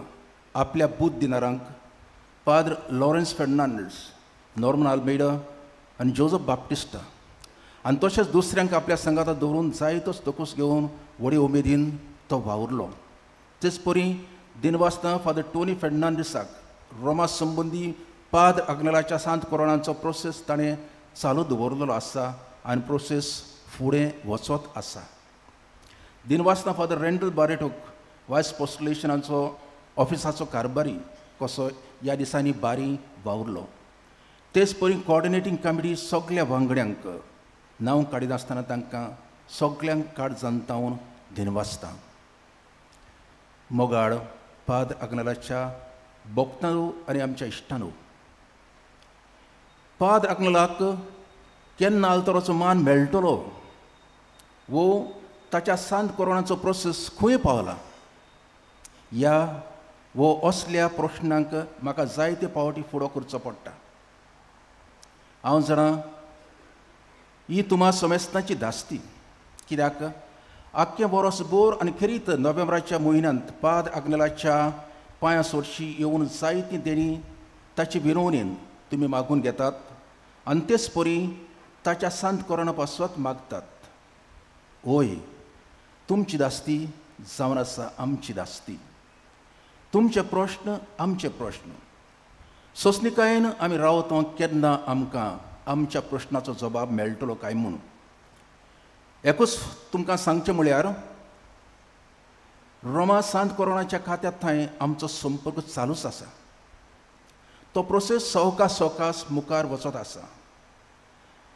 आपल्या booth दिनारांक Padu Lawrence Fernandes, Norman Almeida आनी जोजफ बाप्टिस्टा आनी तशेंच दुसऱ्यांक आपल्या सांगाता दवरून जायतोच तकूस घेवन व्हडी उमेदीन तो वावुरलो. तेच परी दिनवासना फादर टोनी फेर्नांडीसाक रोमा संबंदी पाद्र आग्नेलाच्या सांत कोरोनाचो प्रोसेस ताणें चालू दवरलेलो आसा आनी प्रोसेस फुडें वचत आसा. दिनवासना फादर रेंडल बारेटोक वायस पोस्टलेशनाचो ऑफिसाचो कारभारी कसो ह्या दिसांनी बारी वावुरलो. तेच परी कॉर्डिनेटींग कमिटी सगल्या वांगड्यांक नांव काडिनासतना तांकां सगल्यांक काड जनतावन दिनवासता. मोगाळ पाद्र आग्नेलाच्या भक्तांनो आनी आमच्या इश्टांनो, पाद्र आग्नेलाक केन्ना आल्तराचो मान मेळटलो वो ताच्या सांत कोरोनाचो प्रोसेस खंय पावला ह्या वो असल्या प्रश्नांक म्हाका जायते फावटी फुडो करचो पडटा. हांव जाणा ही तुमा समेस्तांची धास्ती, कित्याक आख्खें वरस भर आनी खेरीत नोव्हेंबराच्या म्हयन्यांत पाद्र आग्नेलाच्या पांयां सोरशी येवन जायतीं देणी ताची विनवणेन तुमी मागून घेतात आनी तेच परी ताच्या सांत कोरोना पासत मागतात. ओय, तुमची धास्ती जावन आसा आमची धास्ती, तुमचे प्रश्न आमचे प्रश्न. सोंसणिकायेन आमी रावता केन्ना आमकां आमच्या प्रश्नाचो जबाब मेळटलो काय म्हूण. एकूच तुमकां सांगचें म्हळ्यार रोमा सांत कोरोनाच्या खात्यांत थंय आमचो संपर्क चालूच आसा. तो प्रोसेस सवकास सवकास मुखार वचत आसा.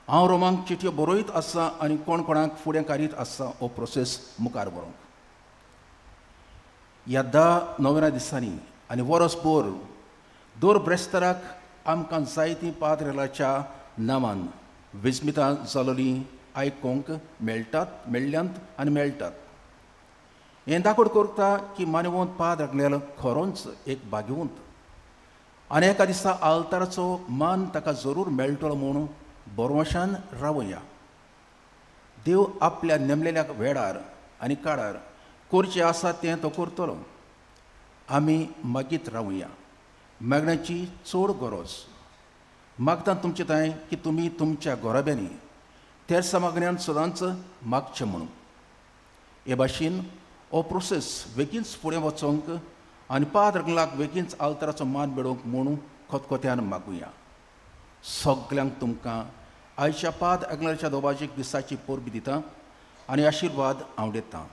हांव रोमांक चिटयो बरयत आसा आनी कोण कोणाक फुडें काडीत आसा हो प्रोसेस मुखार व्हरूंक. ह्या 10 नोव्हेंबरा दिसांनी आनी वरस भर दर ब्रेस्ताराक आमकां जायतीं पाद्रेलाच्या नांवान विस्मितां जालोलीं आयकूंक मेळटात, मेळ्ळ्यांत आनी मेळटात. हें दाखोड करता की मानवंत पाद्र आग्नेल खरोच एक भाग्यवंत आनी एका दिसा आल्ताराचो मान ताका जरूर मेळटलो म्हूण बरवशान रावया. देव आपल्या नेमलेल्या वेळार आनी काळार करचें आसा तें तो करतलो. आमी मागीत रावया. मागण्याची चड गरज. मागता तुमचे थंय की तुमी तुमच्या घराब्यांनी तेर्सा मागण्यान सदांच मागचें म्हणून. हे भाशेन हो प्रोसेस बेगीनच फुडें वचोंक आनी पाद्र आग्नेलाक बेगीनच आल्ताराचो मान मेळोवंक म्हणून खतखत्यान मागुया. सगल्यांक तुमकां आयच्या पाद्र आग्नेलाच्या दोबाजीक दिसाची परबी दिता आनी आशिर्वाद हांव दितां.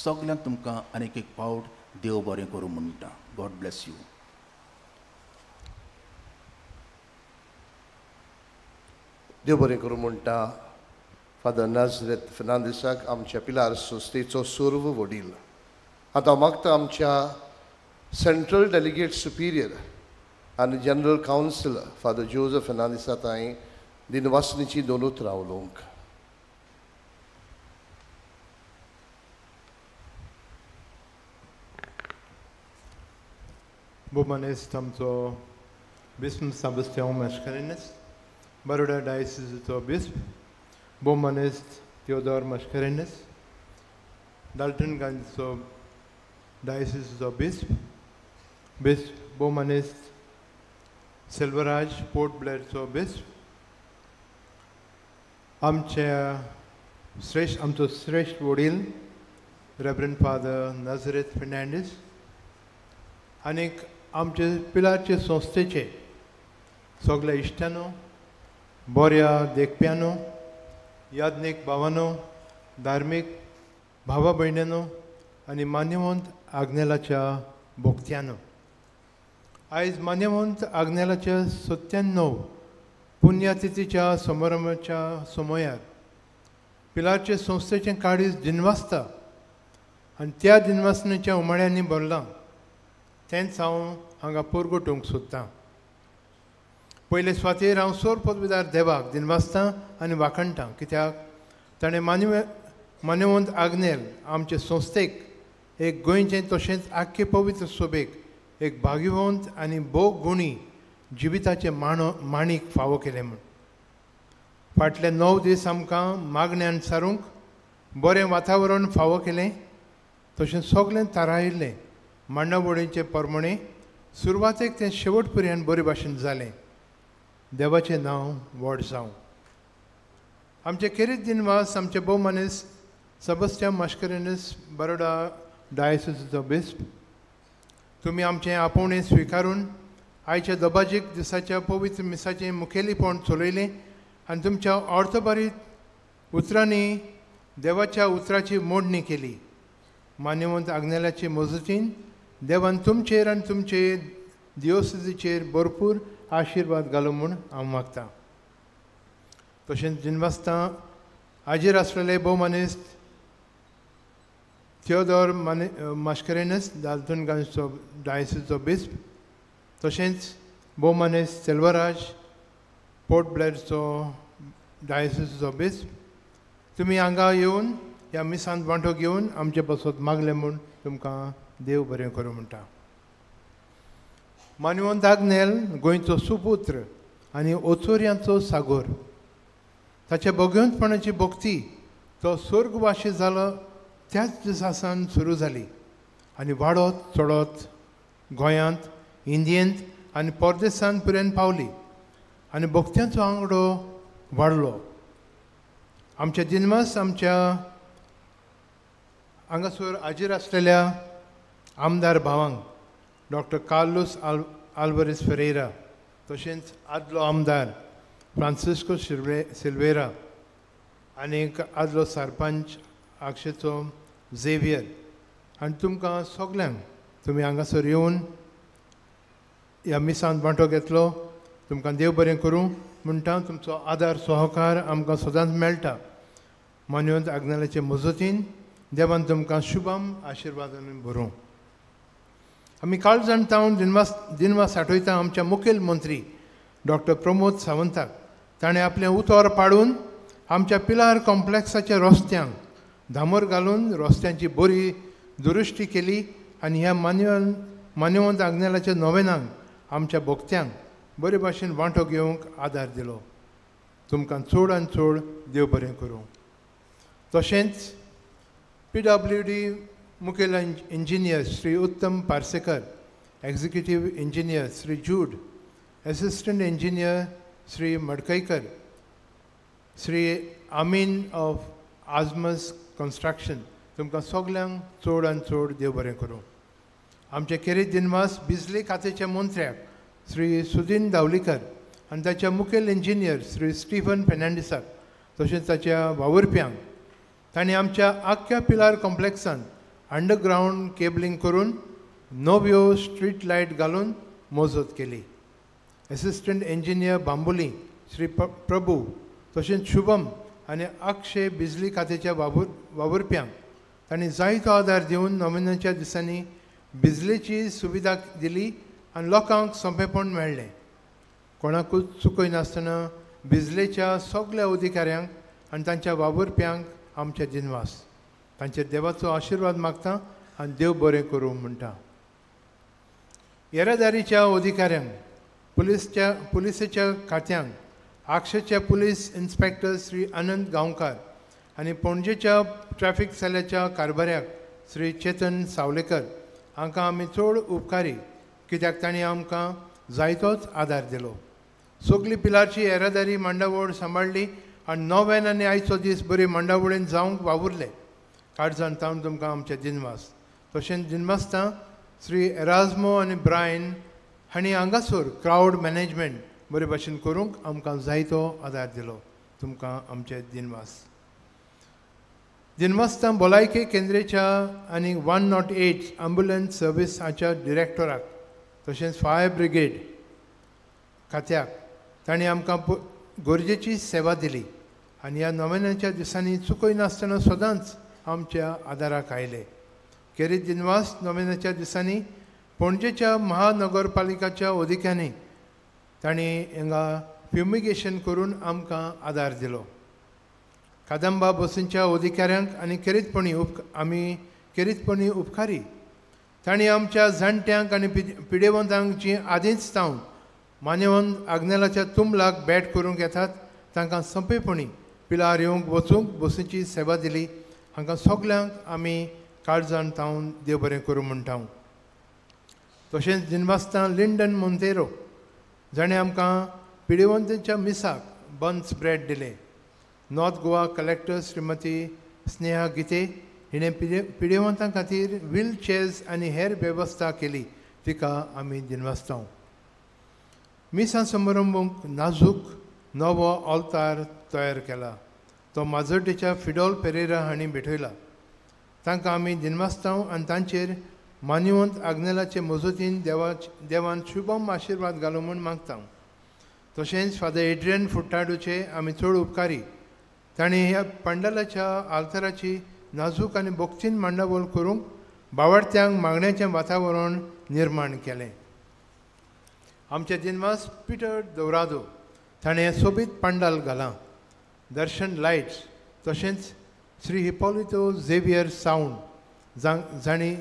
सगल्यांक तुमकां आनीक एक पावट देव बरें करूं म्हणटा. God bless you. देव बरें करूं म्हणटा फादर नाजरेत फेर्नांदीसाक, आमच्या पिलार संस्थेचो सर्व वडील. आतां मागता आमच्या सेंट्रल डेलिगेट सुपिरियर आनी जनरल कावन्सिलर फादर जोजफ फेर्नांदीसा तांय दिनवासनीची दोन उतरां उलोवंक. भोवमानेस्त आमचो बिस्प साबस्त्यांव मास्कारेन्हस, बरोडा डायसिसचो बिस्प भोवमानेस्त थियोदोर मास्कारेन्हस, डाल्टन गांधीचो डायसिसचो बिस्प, बिस्प भोवमानेस्त सेल्वराज पोर्ट ब्लेअरचो बिस्प, आमच्या श्रेश्ठ आमचो श्रेश्ठ वडील रेवरंड फादर नाजरेत फेर्नांडीस आनीक आमचे पिलारचे संस्थेचे सगल्या इश्टांनो, बऱ्या देखप्यांनो, याज्ञीक भावानो, धार्मीक भावा भयण्यांनो आनी मान्यवंत आग्नेलाच्या भोक्त्यांनो, आयज मान्यवंत आग्नेलाच्या 97 पुण्यतिथीच्या समारंभाच्या समयार पिलारचे संस्थेचें काळीज दिनवासता आनी त्या दिनवासनेच्या उमाळ्यांनी भरलां तेंच हांव हांगा परगटूंक सोदतां. पयले सुवातेर हांव सोर पदवीदार देवाक दिनवासतां आनी वाखणटां, कित्याक ताणें मान्यवंत आग्नेल आमचे संस्थेक एक गोंयचें तशेंच आख्खे पवित्र सोबेक एक भाग्यवंत आनी भोव गुणी जिविताचें माणीक फावो केलें म्हूण. फाटले 9 दीस आमकां मागण्यान सारूंक बरें वातावरण फावो केलें, तशें सगळें थारायिल्लें मांडावळीचे प्रमाणे सुरवातेक तें शेवट पर्यंत बरे भाशेन जालें. देवाचें नांव व्हड जावं. आमचे खेरीत दिनवास आमचे भोवमानेस्त सेबास्तियांव मास्कारेन्हस, बरोडा डायसिसचो बिस्प, तुमी आमचें आपोवणें स्विकारून आयच्या दबाजीक दिसाच्या पवित्र मिसाचें मुखेलीपण चलयलें आनी तुमच्या अर्थभरीत उतरांनी देवाच्या उतराची मोडणी केली. मान्यवंत आग्नेलाचे मजतीन देवान तुमचेर आनी तुमचे दियोसिचेर भरपूर आशिर्वाद घालो म्हूण हांव मागतां. तशेंच दिनवासतां हाजीर आसलेले भोवमानेस्त थियोदोर मास्कारेन्हस, दाल्तन गांवचो डायसिसचो बिस्प, तशेंच भोवमानेस्त सेल्वराज पोर्ट ब्लेअरचो डायसिसचो बिस्प, तुमी हांगा येवन ह्या मिसांत वांटो घेवन आमचे पासत मागलें म्हूण तुमकां देव बरें करूं म्हणटा. मान्यवंत आग्नेल गोंयचो सुपुत्र आनी ओचोऱ्यांचो सागोर, ताच्या भगवंतपणाची भक्ती तो स्वर्गवाशी जालो त्याच दिसा सावन सुरू जाली आनी वाडत चडत गोंयांत, इंडियेंत आनी परदेसांत पर्यंत पावली आनी भक्त्यांचो आंगडो वाडलो. आमच्या दिनवास आमच्या हांगासर हाजीर आसलेल्या आमदार भावांक डॉक्टर कार्लूस आल्वरीस फेरेरा, तशेंच आदलो आमदार फ्रांसिस्को सिल्वेरा आनीक आदलो सरपंच आगशेचो झेवियर आनी तुमकां सगल्यांक तुमी हांगासर येवन ह्या मिसांत वांटो घेतलो, तुमकां देव बरें करूं म्हणटा. तुमचो आदार सहकार आमकां सदांच मेळटा. मान्यवंत आग्नेलाचे मजतीन देवान तुमकां शुभम आशिर्वादान भरूं. आमी काळजान तावन दिनवास आठयता आमच्या मुखेल मंत्री डॉक्टर प्रमोद सावंताक. ताणें आपलें उतर पाडून आमच्या पिलार कॉम्प्लेक्साच्या रस्त्यांक धामर घालून रस्त्यांची बरी दुरुस्ती केली आनी ह्या मान्यवंत आग्नेलाच्या नोवेनांक आमच्या भोक्त्यांक बरे भाशेन वांटो घेवंक आदार दिलो. तुमकां चड आनी चड देव बरें करूं. तशेंच PWD मुखेल engineer Shri Uttam Parsekar, executive engineer Shri Jude, assistant engineer Shri Madkaikar, Shri Amin of Azmas construction, तुमकां सगल्यांक चड आनी चड देव बरें करूं. आमचे खेरीत दिनवास बिजली खात्याच्या मंत्र्याक श्री सुदीन दावलीकर आनी ताच्या मुखेल इंजिनियर श्री स्टीफन फेर्नांडीसाक तशेंच ताच्या वावुरप्यांक. तांणी आमच्या आख्ख्या पिलार कॉम्प्लेक्सान अंडरग्रावंड केबलिंग करून नव्यो स्ट्रीट लायट घालून मजत केली. एसिस्टंट इंजिनियर बांबोली श्री प्रभू तशेंच शुभम आनी अक्षय बिजली खात्याच्या वावुरप्यांक तांणी जायतो आदार दिवन नोवेनाच्या दिसांनी बिजलेची सुविधा दिली आनी लोकांक सोंपेपण मेळ्ळें. कोणाकूच चुकयनासतना बिजलेच्या सगल्या अधिकाऱ्यांक आनी तांच्या वावुरप्यांक आमचे दिनवास. तांचेर देवाचो आशिर्वाद मागता आनी देव बरें करूं म्हणटा. येरादारीच्या अधिकाऱ्यांक, पुलिसेच्या खात्यांक, आक्षेचे पुलीस इन्स्पेक्टर श्री आनंद गांवकार आनी पणजेच्या ट्रॅफिक सेलाच्या कारभाऱ्याक श्री चेतन सावलेकर हांकां आमी चड उपकारी, कित्याक तांणी आमकां जायतोच आदार दिलो. सगली पिलारची येरादारी मांडावळ सांबाळ्ळी आनी नोवेन आनी आयचो दीस बरी मांडावळीन जावंक वावुरले. काळजान तावन तुमकां आमचे दिनवास. तशेंच दिनवासता श्री एराजमो आनी ब्रायन हांणी हांगासर क्रावड मॅनेजमेंट बरे भाशेन करूंक आमकां जायतो आदार दिलो. तुमकां आमचे दिनवास. दिनवासता भलायकी केंद्राच्या आनी 108 ॲम्ब्युलन्स सर्वीस हाच्या डिरेक्टराक तशेंच फायर ब्रिगेड खात्याक तांणी आमकां गरजेची सेवा दिली आनी ह्या नोवेनाच्या दिसांनी चुकयनासतना सदांच आमच्या आदाराक आयले. खेरीत दिनवास नोवेनाच्या दिसांनी पणजेच्या महानगरपालिकाच्या अधिकाऱ्यांनी तांणी हांगा फ्युमिगेशन करून आमकां आदार दिलो. कादंबा बसींच्या अधिकाऱ्यांक आनी खेरीतपणी आमी खेरीतपणी उपकारी. तांणी आमच्या जाणट्यांक आनी पिडेवंतांक जी आदींच तावन मान्यवंत आग्नेलाच्या तुमलाक भेट करूंक येतात तांकां सोंपेपणी पिलार येवंक वचूंक बसींची सेवा दिली. हांकां सगल्यांक आमी काळजान तावन देव बरें करूं म्हणटा. तशेंच दिनवासता लिंडन मोंतेरो जाणें आमकां पिडेवंतांच्या मिसाक बन्स ब्रेड दिले. नॉर्थ गोवा कलेक्टर श्रीमती स्नेहा गीते हिणें पिडेवंतां खातीर व्हील चेअर्स आनी हेर वेवस्था केली, तिका आमी दिनवासता. मिसां समारंभूंक नाजूक नवो ऑल्तार तयार केला, तो माजोड्डेच्या फिडोल पेरेरा हांणी भेटयला. तांकां आमी दिनवासता आनी तांचेर मान्यवंत आग्नेलाचे मजतीन देवान शुभम आशिर्वाद घालूं म्हूण मागता. तशेंच फादर एड्रियन फुट्टाडूचे आमी चड उपकारी. तांणी ह्या पंडालाच्या आल्ताराची नाजूक आनी भक्तीन मांडावळ करूंक बावडत्यांक मागण्याचें वातावरण निर्माण केलें. आमचे दिनवास पिटर दोरादो ताणें सोबीत पंडाल घालां, दर्शन लायट्स तशेंच श्री हिपोलितो झेवियर सावंड जांणी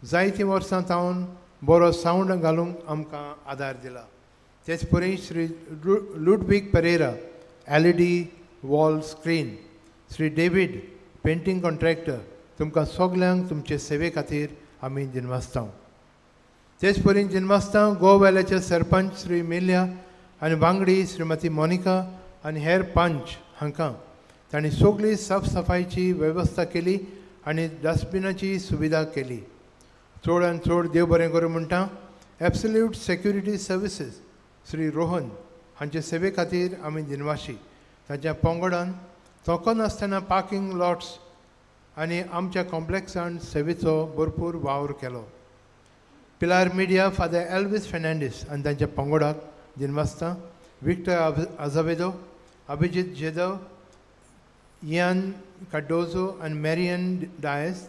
जायतीं वर्सां तावन बरो सावंड घालूंक आमकां आदार दिला. तेच परी Shri Ludwig Pereira LED wall screen, Shri David painting contractor, तुमकां सगल्यांक तुमचे सेवे खातीर आमी दिनवासता. तेच परी दिनवासता गोवेल्याचे सरपंच श्री मेल्या आनी वांगडी श्रीमती मोनिका आनी हेर पंच हांकां तांणी सगळी साफसफायची वेवस्था केली आनी डस्टबिनाची सुविधा केली. चड आनी चड देव बरें करूं म्हणटा. Absolute security services Shri Rohan हांचे सेवे खातीर आमी दिनवाशी. तांच्या पंगडान थकनासतना पार्किंग लॉट्स आनी आमच्या कॉम्प्लेक्सान सेवेचो भरपूर वावर केलो. Pilar media father Elvis Fernandes आनी तांच्या पंगडाक दिनवासता. विक्टर आझावेदो, अभिजीत जेदव, इयान कार्डोजो आनी मॅरियन डायस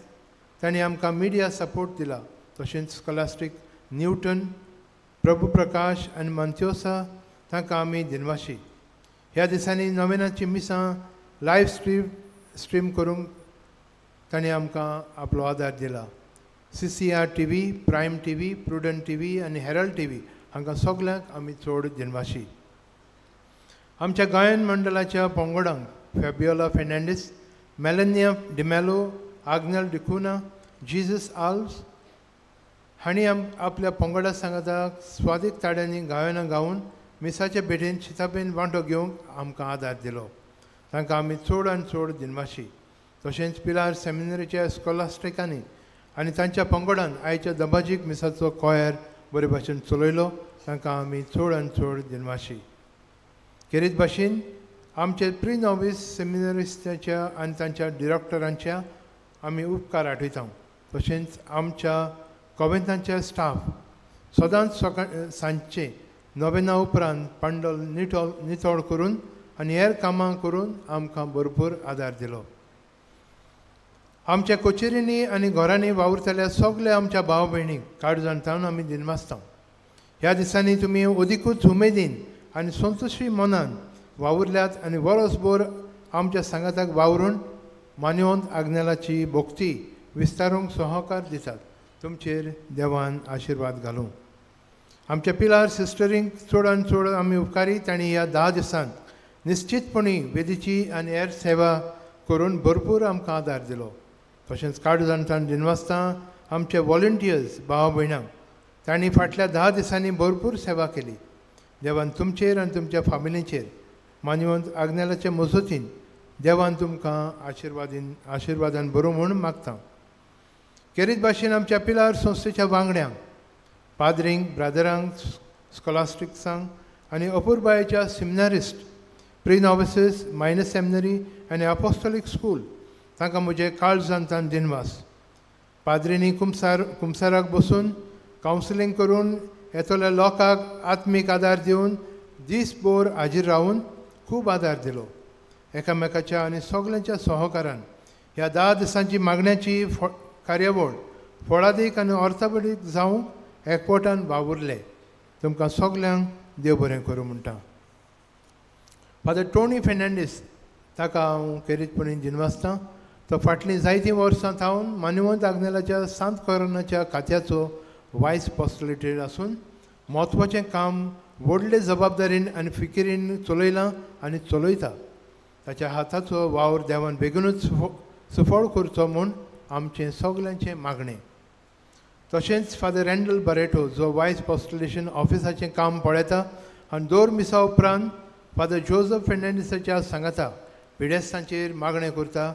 तांणी आमकां मिडिया सपोर्ट दिला. तशेंच स्कॉलास्टीक न्यूटन, प्रभू प्रकाश आनी मंत्योसा तांकां आमी दिनवाशी. ह्या दिसांनी नोवेनाची मिसां लायव्ह स्ट्रीम करूंक तांणी आमकां आपलो आदार दिला. CCR TV, Prime TV, Prudent TV आनी हेरल्ड TV हांकां सगल्यांक आमी चड दिनवाशी. आमच्या गायन मंडळाच्या पंगडांक Fabiola Fernandes, Melania D'Mello, Agnel D'Cunha, Jesus Alves हांणी आपल्या पंगडा सांगाताक स्वादीक ताड्यांनी गायनां गावन मिसाचे भेटेन शिताबेन वांटो घेवंक आमकां आदार दिलो. तांकां आमी चड आनी चड दिनवाशी. तशेंच पिलार सेमिनरीच्या स्कॉलास्टिकांनी आनी तांच्या पंगडान आयच्या दबाजीक मिसाचो कॉयर बरे भाशेन चलयलो. तांकां आमी चड आनी चड दिनवाशी. खेरीत भाशेन आमचे प्री नॉवीस सेमिनरिस्टाच्या आनी तांच्या डिरेक्टरांच्या आमी उपकार आठयता. तशेंच आमच्या कॉवेंतांच्या स्टाफ सदांच सकाळ सांजचे नोवेना उपरांत पांडल नितळ करून आनी हेर कामां करून आमकां भरपूर आदार दिलो. आमच्या कचेरींनी आनी घरांनी वावुरतल्या सगल्या आमच्या भाव भयणींक काळजान थावन आमी दिनवासता. ह्या दिसांनी तुमी अदिकूच उमेदीन आनी संतोशी मनान वावुरल्यात आनी वरसभर आमच्या सांगाताक वावरून मान्यवंत आग्नेलाची भक्ती विस्तारूंक सहकार दितात. तुमचेर देवान आशिर्वाद घालूं. आमच्या पिलार सिस्टरींक चड आनी चड आमी उपकारी. तांणी ह्या 10 दिसांत निश्चितपणी वेदीची आनी हेर सेवा करून भरपूर आमकां आदार दिलो. तशेंच काळजान दिनवासता आमचे वॉलंटियर्स भाव भयणांक. तांणी फाटल्या 10 दिसांनी भरपूर सेवा केली. देवान तुमचेर आनी तुमच्या फामिलीचेर मान्यवंत आग्नेलाचे मजतीन देवान तुमकां आशिर्वादान बरो म्हूण मागता. खेरीत भाशेन आमच्या पिलार संस्थेच्या वांगड्यांक, पाद्रींक, ब्रादरांक, स्कॉलास्टिक्सांक आनी अपुरबायेच्या सेमिनारिस्ट, प्री नॉविसीस, मायनर सेमिनरी आनी अपोस्टोलीक स्कूल तांकां म्हजें काळजांतान दिनवास. पाद्रींनी कुमसाराक बसून कावन्सिलींग करून येतल्या लोकांक आत्मीक आदार दिवन दीसभर हाजीर रावन खूब आदार दिलो. एकामेकाच्या आनी सगल्यांच्या सहकारान ह्या 10 दिसांची मागण्याची कार्यावळ फळादीक आनी अर्थाबरीक जावंक एकवटान वावुरले. तुमकां सगल्यांक देव बरें करूं म्हणटा. फादर टोनी फेर्नांडीस ताका हांव खेरीतपणी दिनवासता. तो फाटलीं जायतीं वर्सां थावन मान्यवंत आग्नेलाच्या सांत कोरोनाच्या खात्याचो वायस पोस्टुलेटर आसून म्हत्वाचें काम व्हडले जबाबदारीन आनी फिकिरीन चलयलां आनी चलयता. ताच्या हाताचो वावर देवान बेगीनूच सुफळ करचो म्हूण आमचें सगल्यांचें मागणें. तशेंच फादर रँडल बरेटो जो वायस पोस्टुलेशन ऑफिसाचें काम पळयता आनी दर मिसा उपरांत फादर जोजफ फेर्नांडीसाच्या सांगाता पिडेस्तांचेर मागणें करता.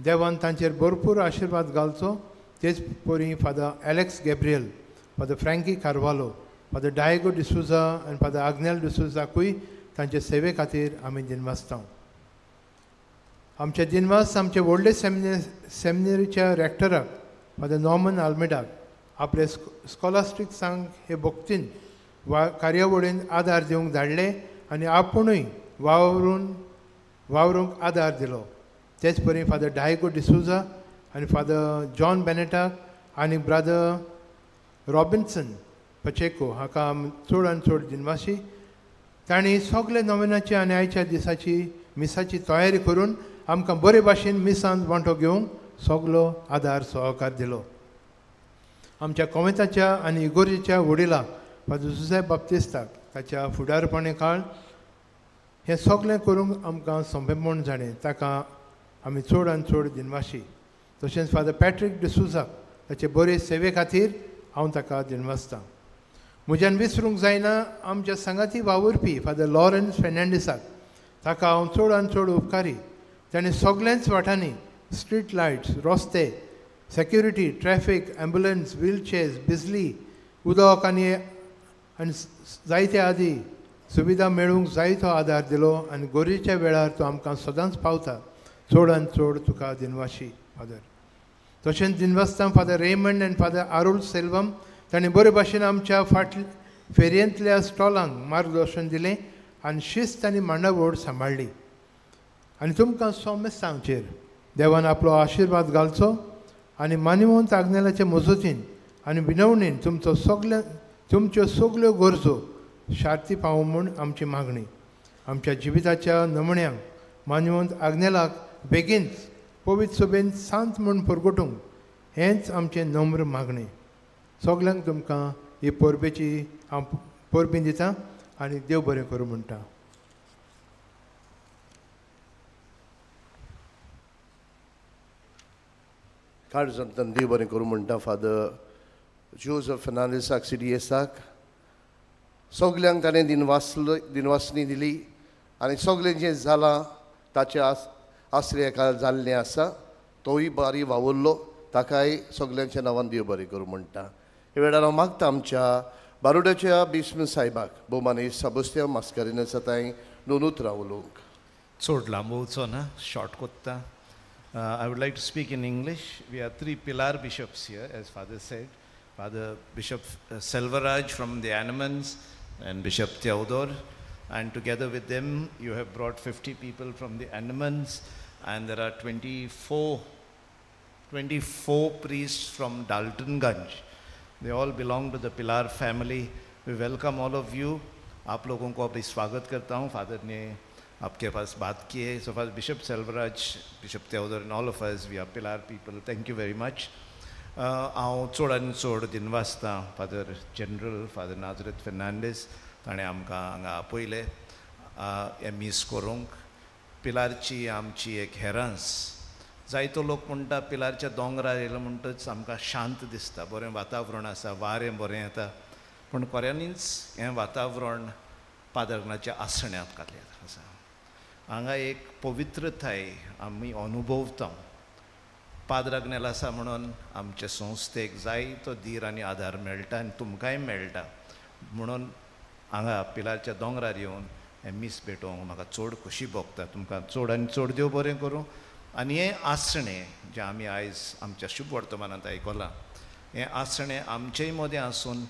देवान तांचेर भरपूर आशिर्वाद घालचो. तेच परी Father Alex Gabriel, Father Frankie Carvalho, Father Diego D'Souza आनी फादर आग्नेल डिसुजाकूय तांचे सेवे खातीर आमी दिनवासता. आमचे दिनवास आमचे व्हडले सेमिनरीच्या रॅक्टराक फादर नॉर्मन आल्मेडाक आपले स्कॉलास्टिक्सांक हे भक्तीन वा कार्यावळीन आदार दिवंक धाडले आनी आपुणूय वावरूंक आदार दिलो. तेच परी फादर डायगो डिसुजा आनी फादर जॉन बेनेटाक आनी ब्रादर रॉबिन्सन पचेको हाका चड आनी चड दिनवासी. तांणी सगळे नोवेनाची आनी आयच्या दिसाची मिसाची तयारी करून आमकां बरे भाशेन मिसांत वांटो घेवंक सगलो आदार सहकार दिलो. आमच्या कोवेंताच्या आनी इगोर्जेच्या वडिलाक फादर जुझे बाप्तिस्ताक ताच्या फुडारपणे काळ हें सगळें करूंक आमकां सोंपेपण जालें. ताका आमी चड आनी चड दिनवासी. तशेंच फादर पॅट्रीक डिसुजाक ताचे बरे सेवे खातीर हांव ताका दिनवासता. म्हज्यान विसरूंक जायना आमच्या सांगाती वावुरपी फादर लॉरन्स फेर्नांडीसाक ताका हांव चड आनी चड उपकारी. ताणें सगळ्यांच वाठांनी स्ट्रीट लायट्स, रस्ते, सेक्युरिटी, ट्रॅफीक, एम्बुलन्स, व्हीलचेअर्स, बिजली, उदक आनी आनी जायते आदी सुविधा मेळूंक जायतो आदार दिलो आनी गरजेच्या वेळार तो आमकां सदांच पावता. चड आनी चड तुका दिनवाशी फादर. तशेंच दिनवासता फादर रेमंड आनी फादर आरुल सेल्वम तांणी बरे भाशेन आमच्या फाटल्या फेरयेंतल्या स्टॉलांक मार्गदर्शन दिलें आनी शिस्त आनी मांडावळ सांबाळ्ळी. आनी तुमकां सोमेस्तांचेर देवान आपलो आशिर्वाद घालचो आनी मान्यवंत आग्नेलाचे मजतीन आनी विनवणेन तुमचो सगल्या तुमच्यो सगल्यो गरजो शार्ती पावूं म्हूण आमची मागणी. आमच्या जिविताच्या नमण्यांक मानवंत आग्नेलाक बेगीनच पवित्र सभेन शांत म्हूण परगटूंक हेंच आमचें नम्र मागणें. सगल्यांक तुमकां ही परबेची हांव परबी दितां आनी देव बरें करूं म्हणटा. काळजांतल्यान देव बरें करूं म्हणटा फादर जोजफ फेर्नांडीसाक CDSाक. सगल्यांक ताणें दिनवासणी दिली आनी सगळें जें जालां ताचें आसरे एका जाल्लें आसा, तोय बारी वावुरलो, ताकाय सगल्यांच्या नांवान देव बरें करूं म्हणटा. ह्या वेळार हांव मागता आमच्या बारोड्याच्या बिस्म साहेबाक भोवमानी साबस्त्यांव मास्कारेन्हस तांय दोन उतरां उलोवंक. चड लांबोवचो ना, शॉर्ट कोत्ता. I would like to speak in English. We are three Pilar bishops here, as Father said. Father Bishop Selvaraj from the Andamans and Bishop Theodore, and together with them you have brought 50 people from the Andamans, and there are 24 priests from Daltonganj. They all belong to the Pilar family. We welcome all of you. आप लोगों को अपनी स्वागत करता हूँ. Father ने आपके pass बात की है. So Father Bishop Selvaraj, Bishop Theodore and all of us, we are Pilar people. Thank you very much. हांव चड आनी चड दिनवासता father general father Nazareth Fernandes, ताणें आमकां हांगा आपयलें हें मीस करूंक. पिलारची आमची एक हेरांस. जायतो लोक म्हणटा पिलारच्या दोंगरार येयलो म्हणटच आमकां शांत दिसता, बरें वातावरण आसा, वारें बरें येता. पूण खऱ्यांनीच हें वातावरण पादरणाच्या आसण्यांत घातलें आसा. हांगा एक पवित्रताय आमी अनुभवता. पाद्र आग्नेल आसा म्हणून आमचे संस्थेक जायतो धीर आनी आदार मेळटा आनी तुमकांय मेळटा. म्हणून हांगा पिलारच्या दोंगरार येवन हें मीस भेटोवंक म्हाका चड खोशी भोगता. तुमकां चड आनी चड देव बरें करूं. आनी हें आसणें जें आमी आयज आमच्या शुभ वर्तमानांत आयकलां, हें आसणें आमचेय मदें आसून,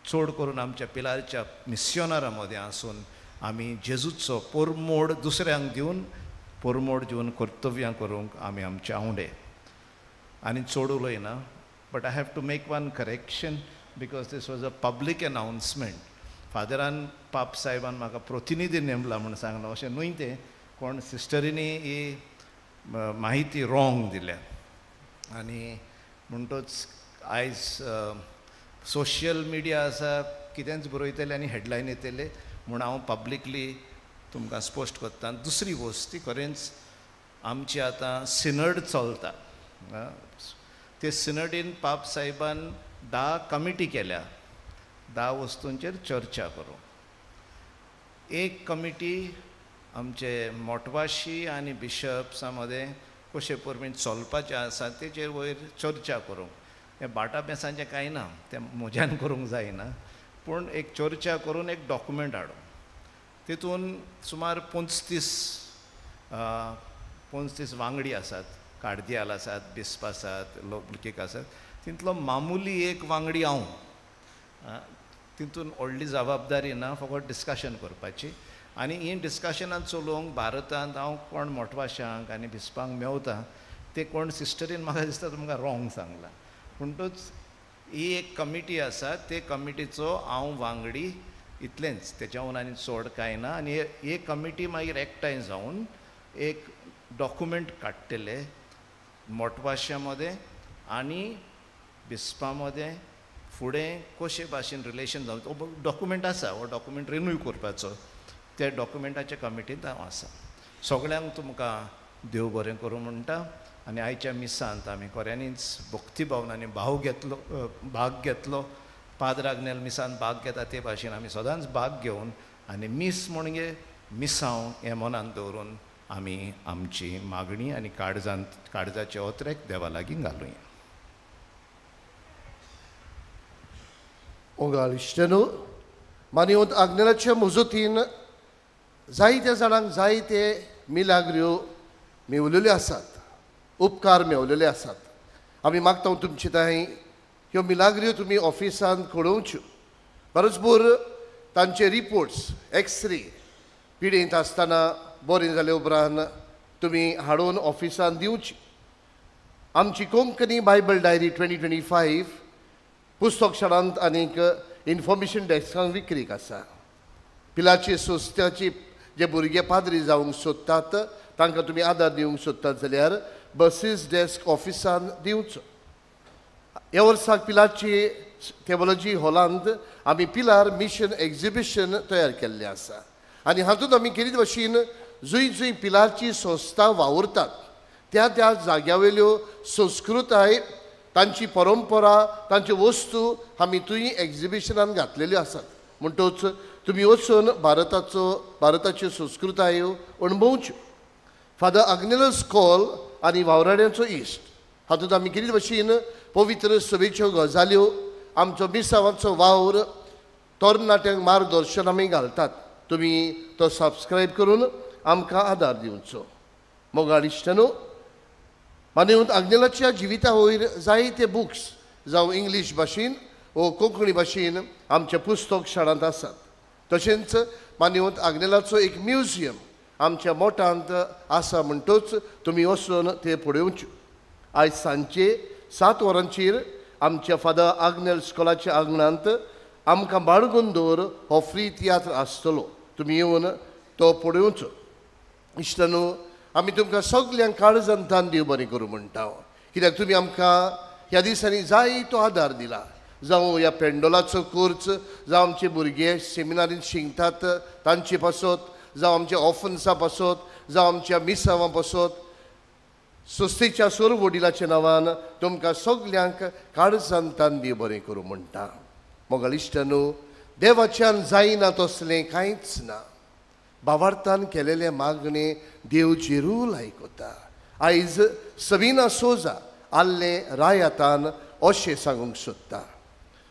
चड करून आमच्या पिलारच्या मिस्योनारां मदें आसून आमी जेजूचो परमोड दुसऱ्यांक दिवन, परमोड दिवन कर्तव्यां करूंक आमी आमचे आंवडे. आनी चड उलयना, but I have to make one correction because this was a public announcement. फादरान पाप साहेबान म्हाका प्रतिनिधी नेमला म्हूण सांगलां, अशें न्हय तें. कोण सिस्टरींनी ही माहिती रॉंग दिल्या आनी म्हणटच आयज सोशल मिडिया आसा, कितेंच बरयतले आनी हेडलायन येतले म्हूण हांव पब्लिकली तुमकां स्पश्ट करता. दुसरी वस्त, खरेंच आमची आतां सिनड चलता. ते सिनडीन पाप साहेबान 10 कमिटी केल्या, 10 वस्तूंचेर चर्चा करूं. एक कमिटी आमचे मोटवाशी आनी बिशप्सां मदें कशे परमीन चलपाचें आसा तेचेर वयर चर्चा करूंक. हें बाटा बेसांचें कांय ना, तें म्हज्यान करूंक जायना, पूण एक चर्चा करून एक डॉक्युमेंट हाडूं. तितून सुमार 35 वांगडी आसात, कार्दियाल आसात, बिस्प आसात, लोकीक आसात. तितलो मामुली एक वांगडी हांव. तितून व्हडली जबाबदारी ना, फकत डिस्कशन करपाची. आनी ही डिस्कशनां चलोवंक भारतांत हांव कोण मोटवाशांक आनी बिस्पांक मेवता, ते कोण सिस्टरीन म्हाका दिसता तुमकां रॉंग सांगलां. म्हणटच ही एक कमिटी आसा, ते कमिटीचो हांव वांगडी, इतलेंच, तेच्याहून आनी चड कांय ना. आनी ही कमिटी मागीर एकठांय जावन एक डॉक्युमेंट काडटले मोटवाश्या मदें आनी बिस्पा मदें फुडें कशे भाशेन रिलेशन जावन. हो डॉक्युमेंट आसा, हो डॉक्युमेंट रिन्यू करपाचो. त्या डॉक्युमेंटाच्या कमिटींत हांव आसा. सगळ्यांक तुमकां देव बरें करूं म्हणटा. आनी आयच्या मिसांत आमी खऱ्यांनीच भक्ती भावनांनी भाग घेतलो. पाद्र आग्नेल मिसांत भाग घेता ते भाशेन आमी सदांच भाग घेवन आनी मीस म्हणजे मिसांव हें मनांत दवरून आमी आमची मागणी आनी काळजाचे ओतरेक देवा लागीं घालुया. ओंगाळ इश्टनो, मानवंत आग्नेलाच्या मजतीन जायत्या जाणांक जायते मिलाग्र्यो मेवलेल्यो आसात, उपकार मेवलेले आसात. आमी मागता तुमचे तांय ह्यो मिलाग्र्यो तुमी ऑफिसांत कळोवच्यो. बरोबर तांचे रिपोर्ट्स, एक्सरे पिडेंत आसतना बरें जाले उपरांत तुमी हाडून ऑफिसांत दिवची. आमची कोंकणी बायबल डायरी 2025 पुस्तक शाळांत आनीक इन्फॉर्मेशन डेस्कांक विक्रीक आसा. पिलाची संस्थाची जे भुरगे पाद्री जावंक सोदतात तांकां तुमी आदार दिवंक सोदतात जाल्यार बसीस डेस्क ऑफिसान दिवचो. ह्या वर्साक पिलाची थेवॉलॉजी हॉलांत आमी पिलार मिशन एक्झिबिशन तयार केल्लें आसा आनी हातूंत आमी केरीत भाशेन जंय जंय पिलारची संस्था वावुरतात त्या त्या जाग्या वयल्यो संस्कृताय, तांची परंपरा, तांच्यो वस्तू आमी थंय एक्झिबिशनान घातलेल्यो आसात. म्हणटच तुमी वचून भारताच्यो संस्कृतायो अणभवच्यो. फादर आग्नेलस कॉल आनी वावराड्यांचो इश्ट हातूंत आमी कितें भाशेन पवित्र सभेच्यो गजाल्यो, आमचो मिसावांचो वावर, तरणाट्यांक मार्गदर्शन आमी घालतात. तुमी तो सबस्क्रायब करून आमकां आदार दिवचो. मोगाळ इश्टांनो, मानेवंत आग्नेलाच्या जिविता वयर जायते बुक्स जावं इंग्लीश भाशेन वो कोंकणी भाशेन आमच्या पुस्तक शाळांत आसात. तशेंच मानेवंत आग्नेलाचो एक म्युझियम आमच्या मोठांत आसा म्हणटच तुमी वचून ते पळोवच्यो. आयज सांजचे 7 वरांचेर आमच्या फादर आग्नेल स्कॉलाच्या आंगणांत आमकां बाळगून दवर हो फ्री तियात्र आसतलो. तुमी येवन तो पळोवचो. इश्टांनो, आमी तुमकां सगल्यांक काळजांतान देव बरें करूं म्हणटा, कित्याक तुमी आमकां ह्या दिसांनी जायतो आदार दिला. जावं ह्या पेंडोलाचो कोर्स, जावं आमचे भुरगे सेमिनारींत शिकतात तांचे पासत, जावं आमच्या ऑफन्सा पासत, जावं आमच्या मिसावां पासत, संस्थेच्या सोर वडिलाच्या नांवान तुमकां सगल्यांक काळजांतान देव बरें करूं म्हणटा. मोगाळ इश्टांनो, देवाच्यान जायना तसलें कांयच ना. भावार्थान केलेलें मागणें देव जेरूल आयकता. आयज सविना सोजा आल्लें रायातान अशें सांगूंक सोदता.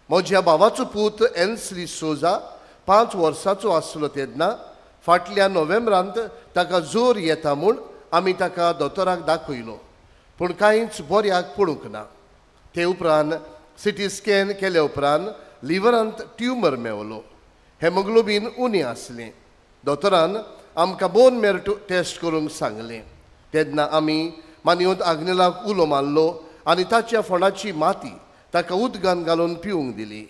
म्हज्या भावाचो पूत एन्सली सोजा 5 वर्सांचो आसलो तेन्ना फाटल्या नोव्हेंबरांत ताका जोर येता म्हूण आमी ताका दोतोराक दाखयलो, पूण कांयच बऱ्याक पडूंक ना. ते उपरांत सिटी स्कॅन केल्या उपरांत लिवरांत ट्युमर मेवलो. हेमोग्लोबीन उणें आसलें. दोतोरान आमकां बोन मेरो टेस्ट करूंक सांगलें. तेन्ना आमी मानयोत आग्नेलाक उलो मारलो आनी ताच्या फोंडाची माती ताका उदकान घालून पिवंक दिली.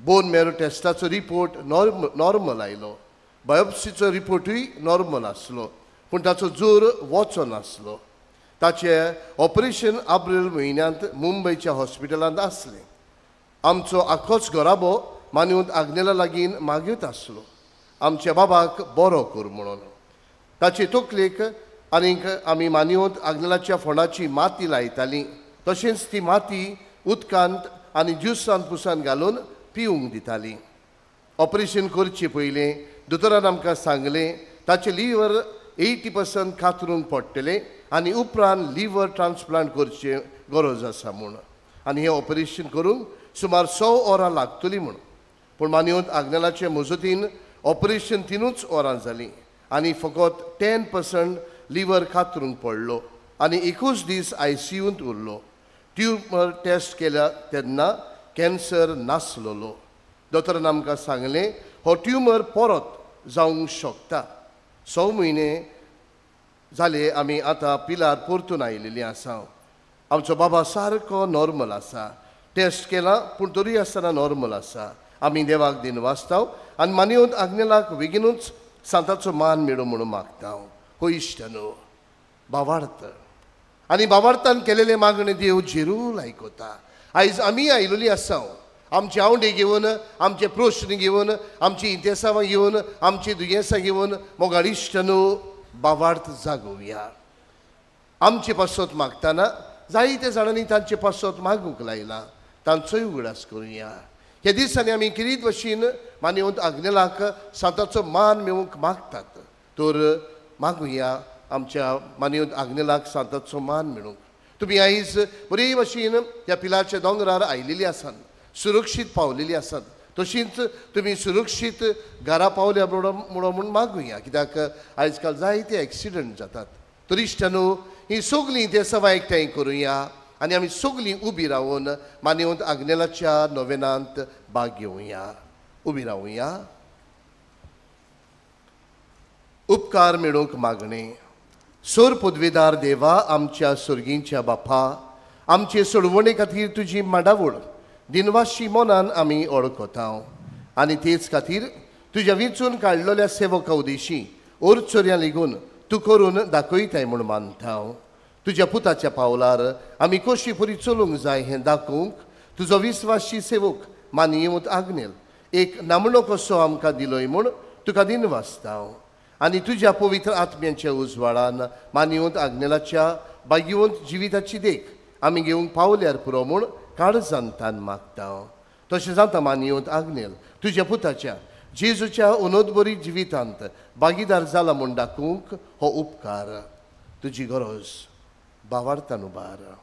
बोन मेरो टेस्टाचो रिपोर्ट नॉर्मल आयलो. बायोप्सीचो रिपोर्टूय नॉर्मल आसलो, पूण ताचो जोर वचनासलो. ताचें ऑपरेशन एप्रील म्हयन्यांत मुंबयच्या हॉस्पिटलांत आसलें. आमचो आखोच घराबो मानयोत आग्नेला लागीं मागीत आसलो आमच्या बाबाक बरो कर म्हणून. ताचे तकलेक आनीक आमी मानयोत आग्नेलाच्या फोंडाची माती लायतालीं. तशेंच ती माती उदकांत आनी ज्युसान पुसान घालून पिवंक दितालीं. ऑपरेशन करचे पयलें दोतोरान आमकां सांगलें ताचें लिवर 80% कातरूंक पडटलें आनी उपरांत लिवर ट्रान्सप्लांट करचें गरज आसा म्हूण, आनी हें ऑपरेशन करूंक सुमार 100 वरां लागतलीं म्हूण. पूण मानयोत आग्नेलाचे मजतीन ऑपरेशन 3 वरां जालीं आनी फकत 10% लिवर कातरूंक पडलो आनी 21 दीस आयसीयूंत उरलो. ट्युमर टेस्ट केल्या तेन्ना कॅन्सर नासलेलो. दोतोरान आमकां सांगलें हो ट्युमर परत जावंक शकता. 6 म्हयने जाले आमी आतां पिलार परतून आयिल्लीं आसा. आमचो बाबा सारको नॉर्मल आसा. टेस्ट केला पूण तरी आसतना नॉर्मल आसा. आमी देवाक दिन वाचता आनी मानयोत आग्नेलाक बेगीनूच सांताचो मान मेळूं म्हणून मागता. हो इश्टांनो, भावार्थ आनी भावार्थान केलेलें मागणें देव जेरूल आयकता. आयज आमी आयिल्लीं आसा आमचे आवडे घेवन, आमचे प्रश्न घेवन, आमची इंतेसांवां घेवन, आमची दुयेंसां घेवन. मोगाळ इश्टांनो, भावार्थ जागोवया. आमचे पासत मागतना जायते जाणांनी तांचे पासत मागूंक लायला, तांचोय उगडास करुया. ह्या दिसांनी आमी किरीत भशेन मानयोत आग्नेलाक सांताचो मान मेळूंक मागतात, तर मागुया आमच्या मानयोत आग्नेलाक सांताचो मान मेळूंक. तुमी आयज बरे भशेन ह्या पिलाच्या दोंगरार आयिल्ली आसात, सुरक्षीत पावलेली आसात. तशींच तुमी सुरक्षीत घरा पावल्या म्हणून मागुया, कित्याक आयज काल जायते एक्सिडंट जातात. तर इश्टांनो, ही सगळीं ते सवाय एकठांय करुया आनी आमी सगळीं उबी रावन मानयोत आग्नेलाच्या नोवेनांत भाग घेवया. उबी रावया. उपकार मेळोवंक मागणें. सोर पदवेदार देवा, आमच्या सर्गींच्या बापा, आमचे सोडवणे खातीर तुजी माडावळ दिनवाशी मनान आमी ओळखता आनी तेच खातीर तुज्या विंचून काडलेल्या सेवका उदेशी ओरचोरयां लेगून तूं करून दाखयताय म्हूण मानता. तुज्या पुताच्या पावलार आमी कशी पुरी चलूंक जाय हें दाखोवंक तुजो विस्वासी सेवक मानयेवंत आग्नेल एक नामणो कसो आमकां दिलोय म्हूण तुका दिनवासता. आनी तुज्या पवित्र आत्म्यांच्या उजवाडान मानयेवंत आग्नेलाच्या भाग्यवंत जिविताची देख आमी घेवंक पावल्यार पुरो म्हूण काळजान तान मागता. तशें जाता मानयेवंत आग्नेल तुज्या पुताच्या जेजूच्या उनोदबरी जिवितांत भागीदार जाला म्हूण दाखोवंक हो उपकार तुजी गरज बावार्थान उबार.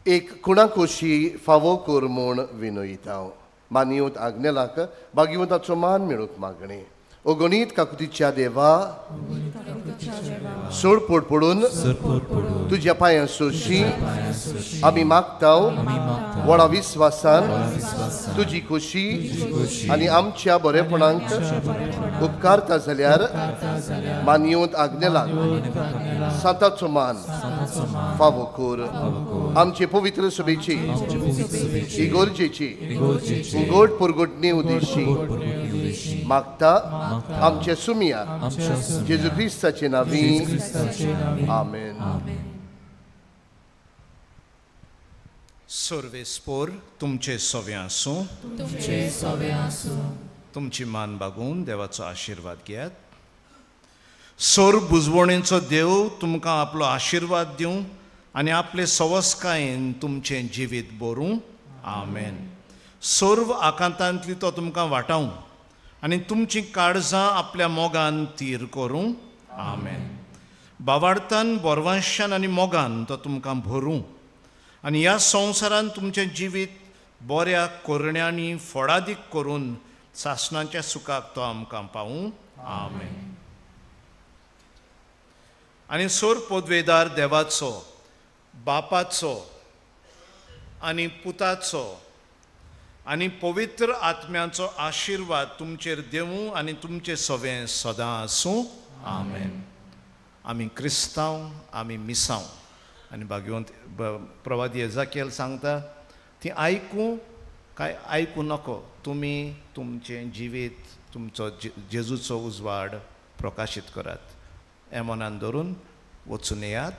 एक कुणाकोशी फावो कर म्हूण विनयता. मानयेवंत आग्नेलाक भाग्यवंताचो मान मेळूंक मागणें. अगणीत काकुतीच्या देवा सोडपोड पडून तुज्या पांयां सोशी आमी मागता व्हडा विस्वासान तुजी खोशी आनी आमच्या बरेपणांक उपकारता जाल्यार मानयेवंत आग्नेलाक सांताचो मान फावो कर. आमचे पवित्र सभेची इगोर्जेची उगोट पुरगोटणी उदेशी मागता आमचे सुमिया जेजू क्रिस्ताचे नांवी आमेन. सर्वेस्पोर तुमचे सवे आसूं. तुमची मान बागून देवाचो आशिर्वाद घेयात. सोर बुजवणेचो देव तुमकां आपलो आशिर्वाद दिवं आनी आपले सवस्कायेन तुमचें जिवीत बरूं. आमेन. सर्व आकांतांतली तो तुमकां वाटावं आनी तुमचीं काळजां आपल्या मोगान तीर करूं. आमेन. बावार्थान बोरवांशान आनी मोगान तो तुमकां भरूं आनी ह्या संवसारान तुमचें जिवीत बऱ्या करण्यांनी फळादीक करून सासणाच्या सुखाक तो आमकां पावूं. आमेन. आनी सोर पदवेदार देवाचो बापाचो आनी पुताचो आनी पवित्र आत्म्याचो आशिर्वाद तुमचेर देवूं आनी तुमचें सवें सदां आसूं. आमेन. आमी क्रिस्तांव, आमी मिसांव आनी भाग्यवंत प्रवादी एजाकियल सांगता ती आयकूं काय आयकूं नको, तुमी तुमचें जिवीत तुमचो जेजूचो उजवाड प्रकाशीत करात. हें मनान धरून वचून येयात.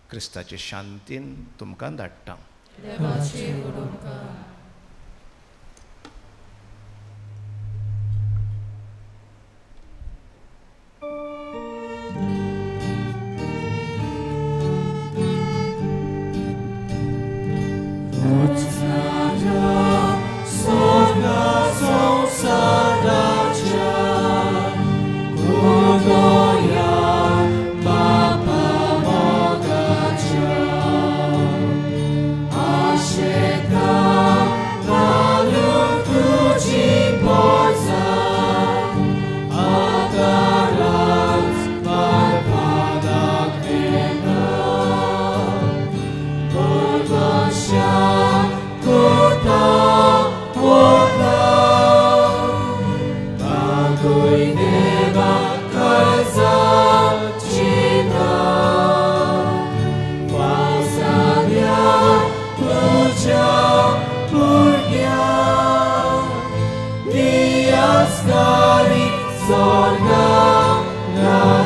क्रिस्ताचे शांतीन तुमकां धाडटा. Sorga.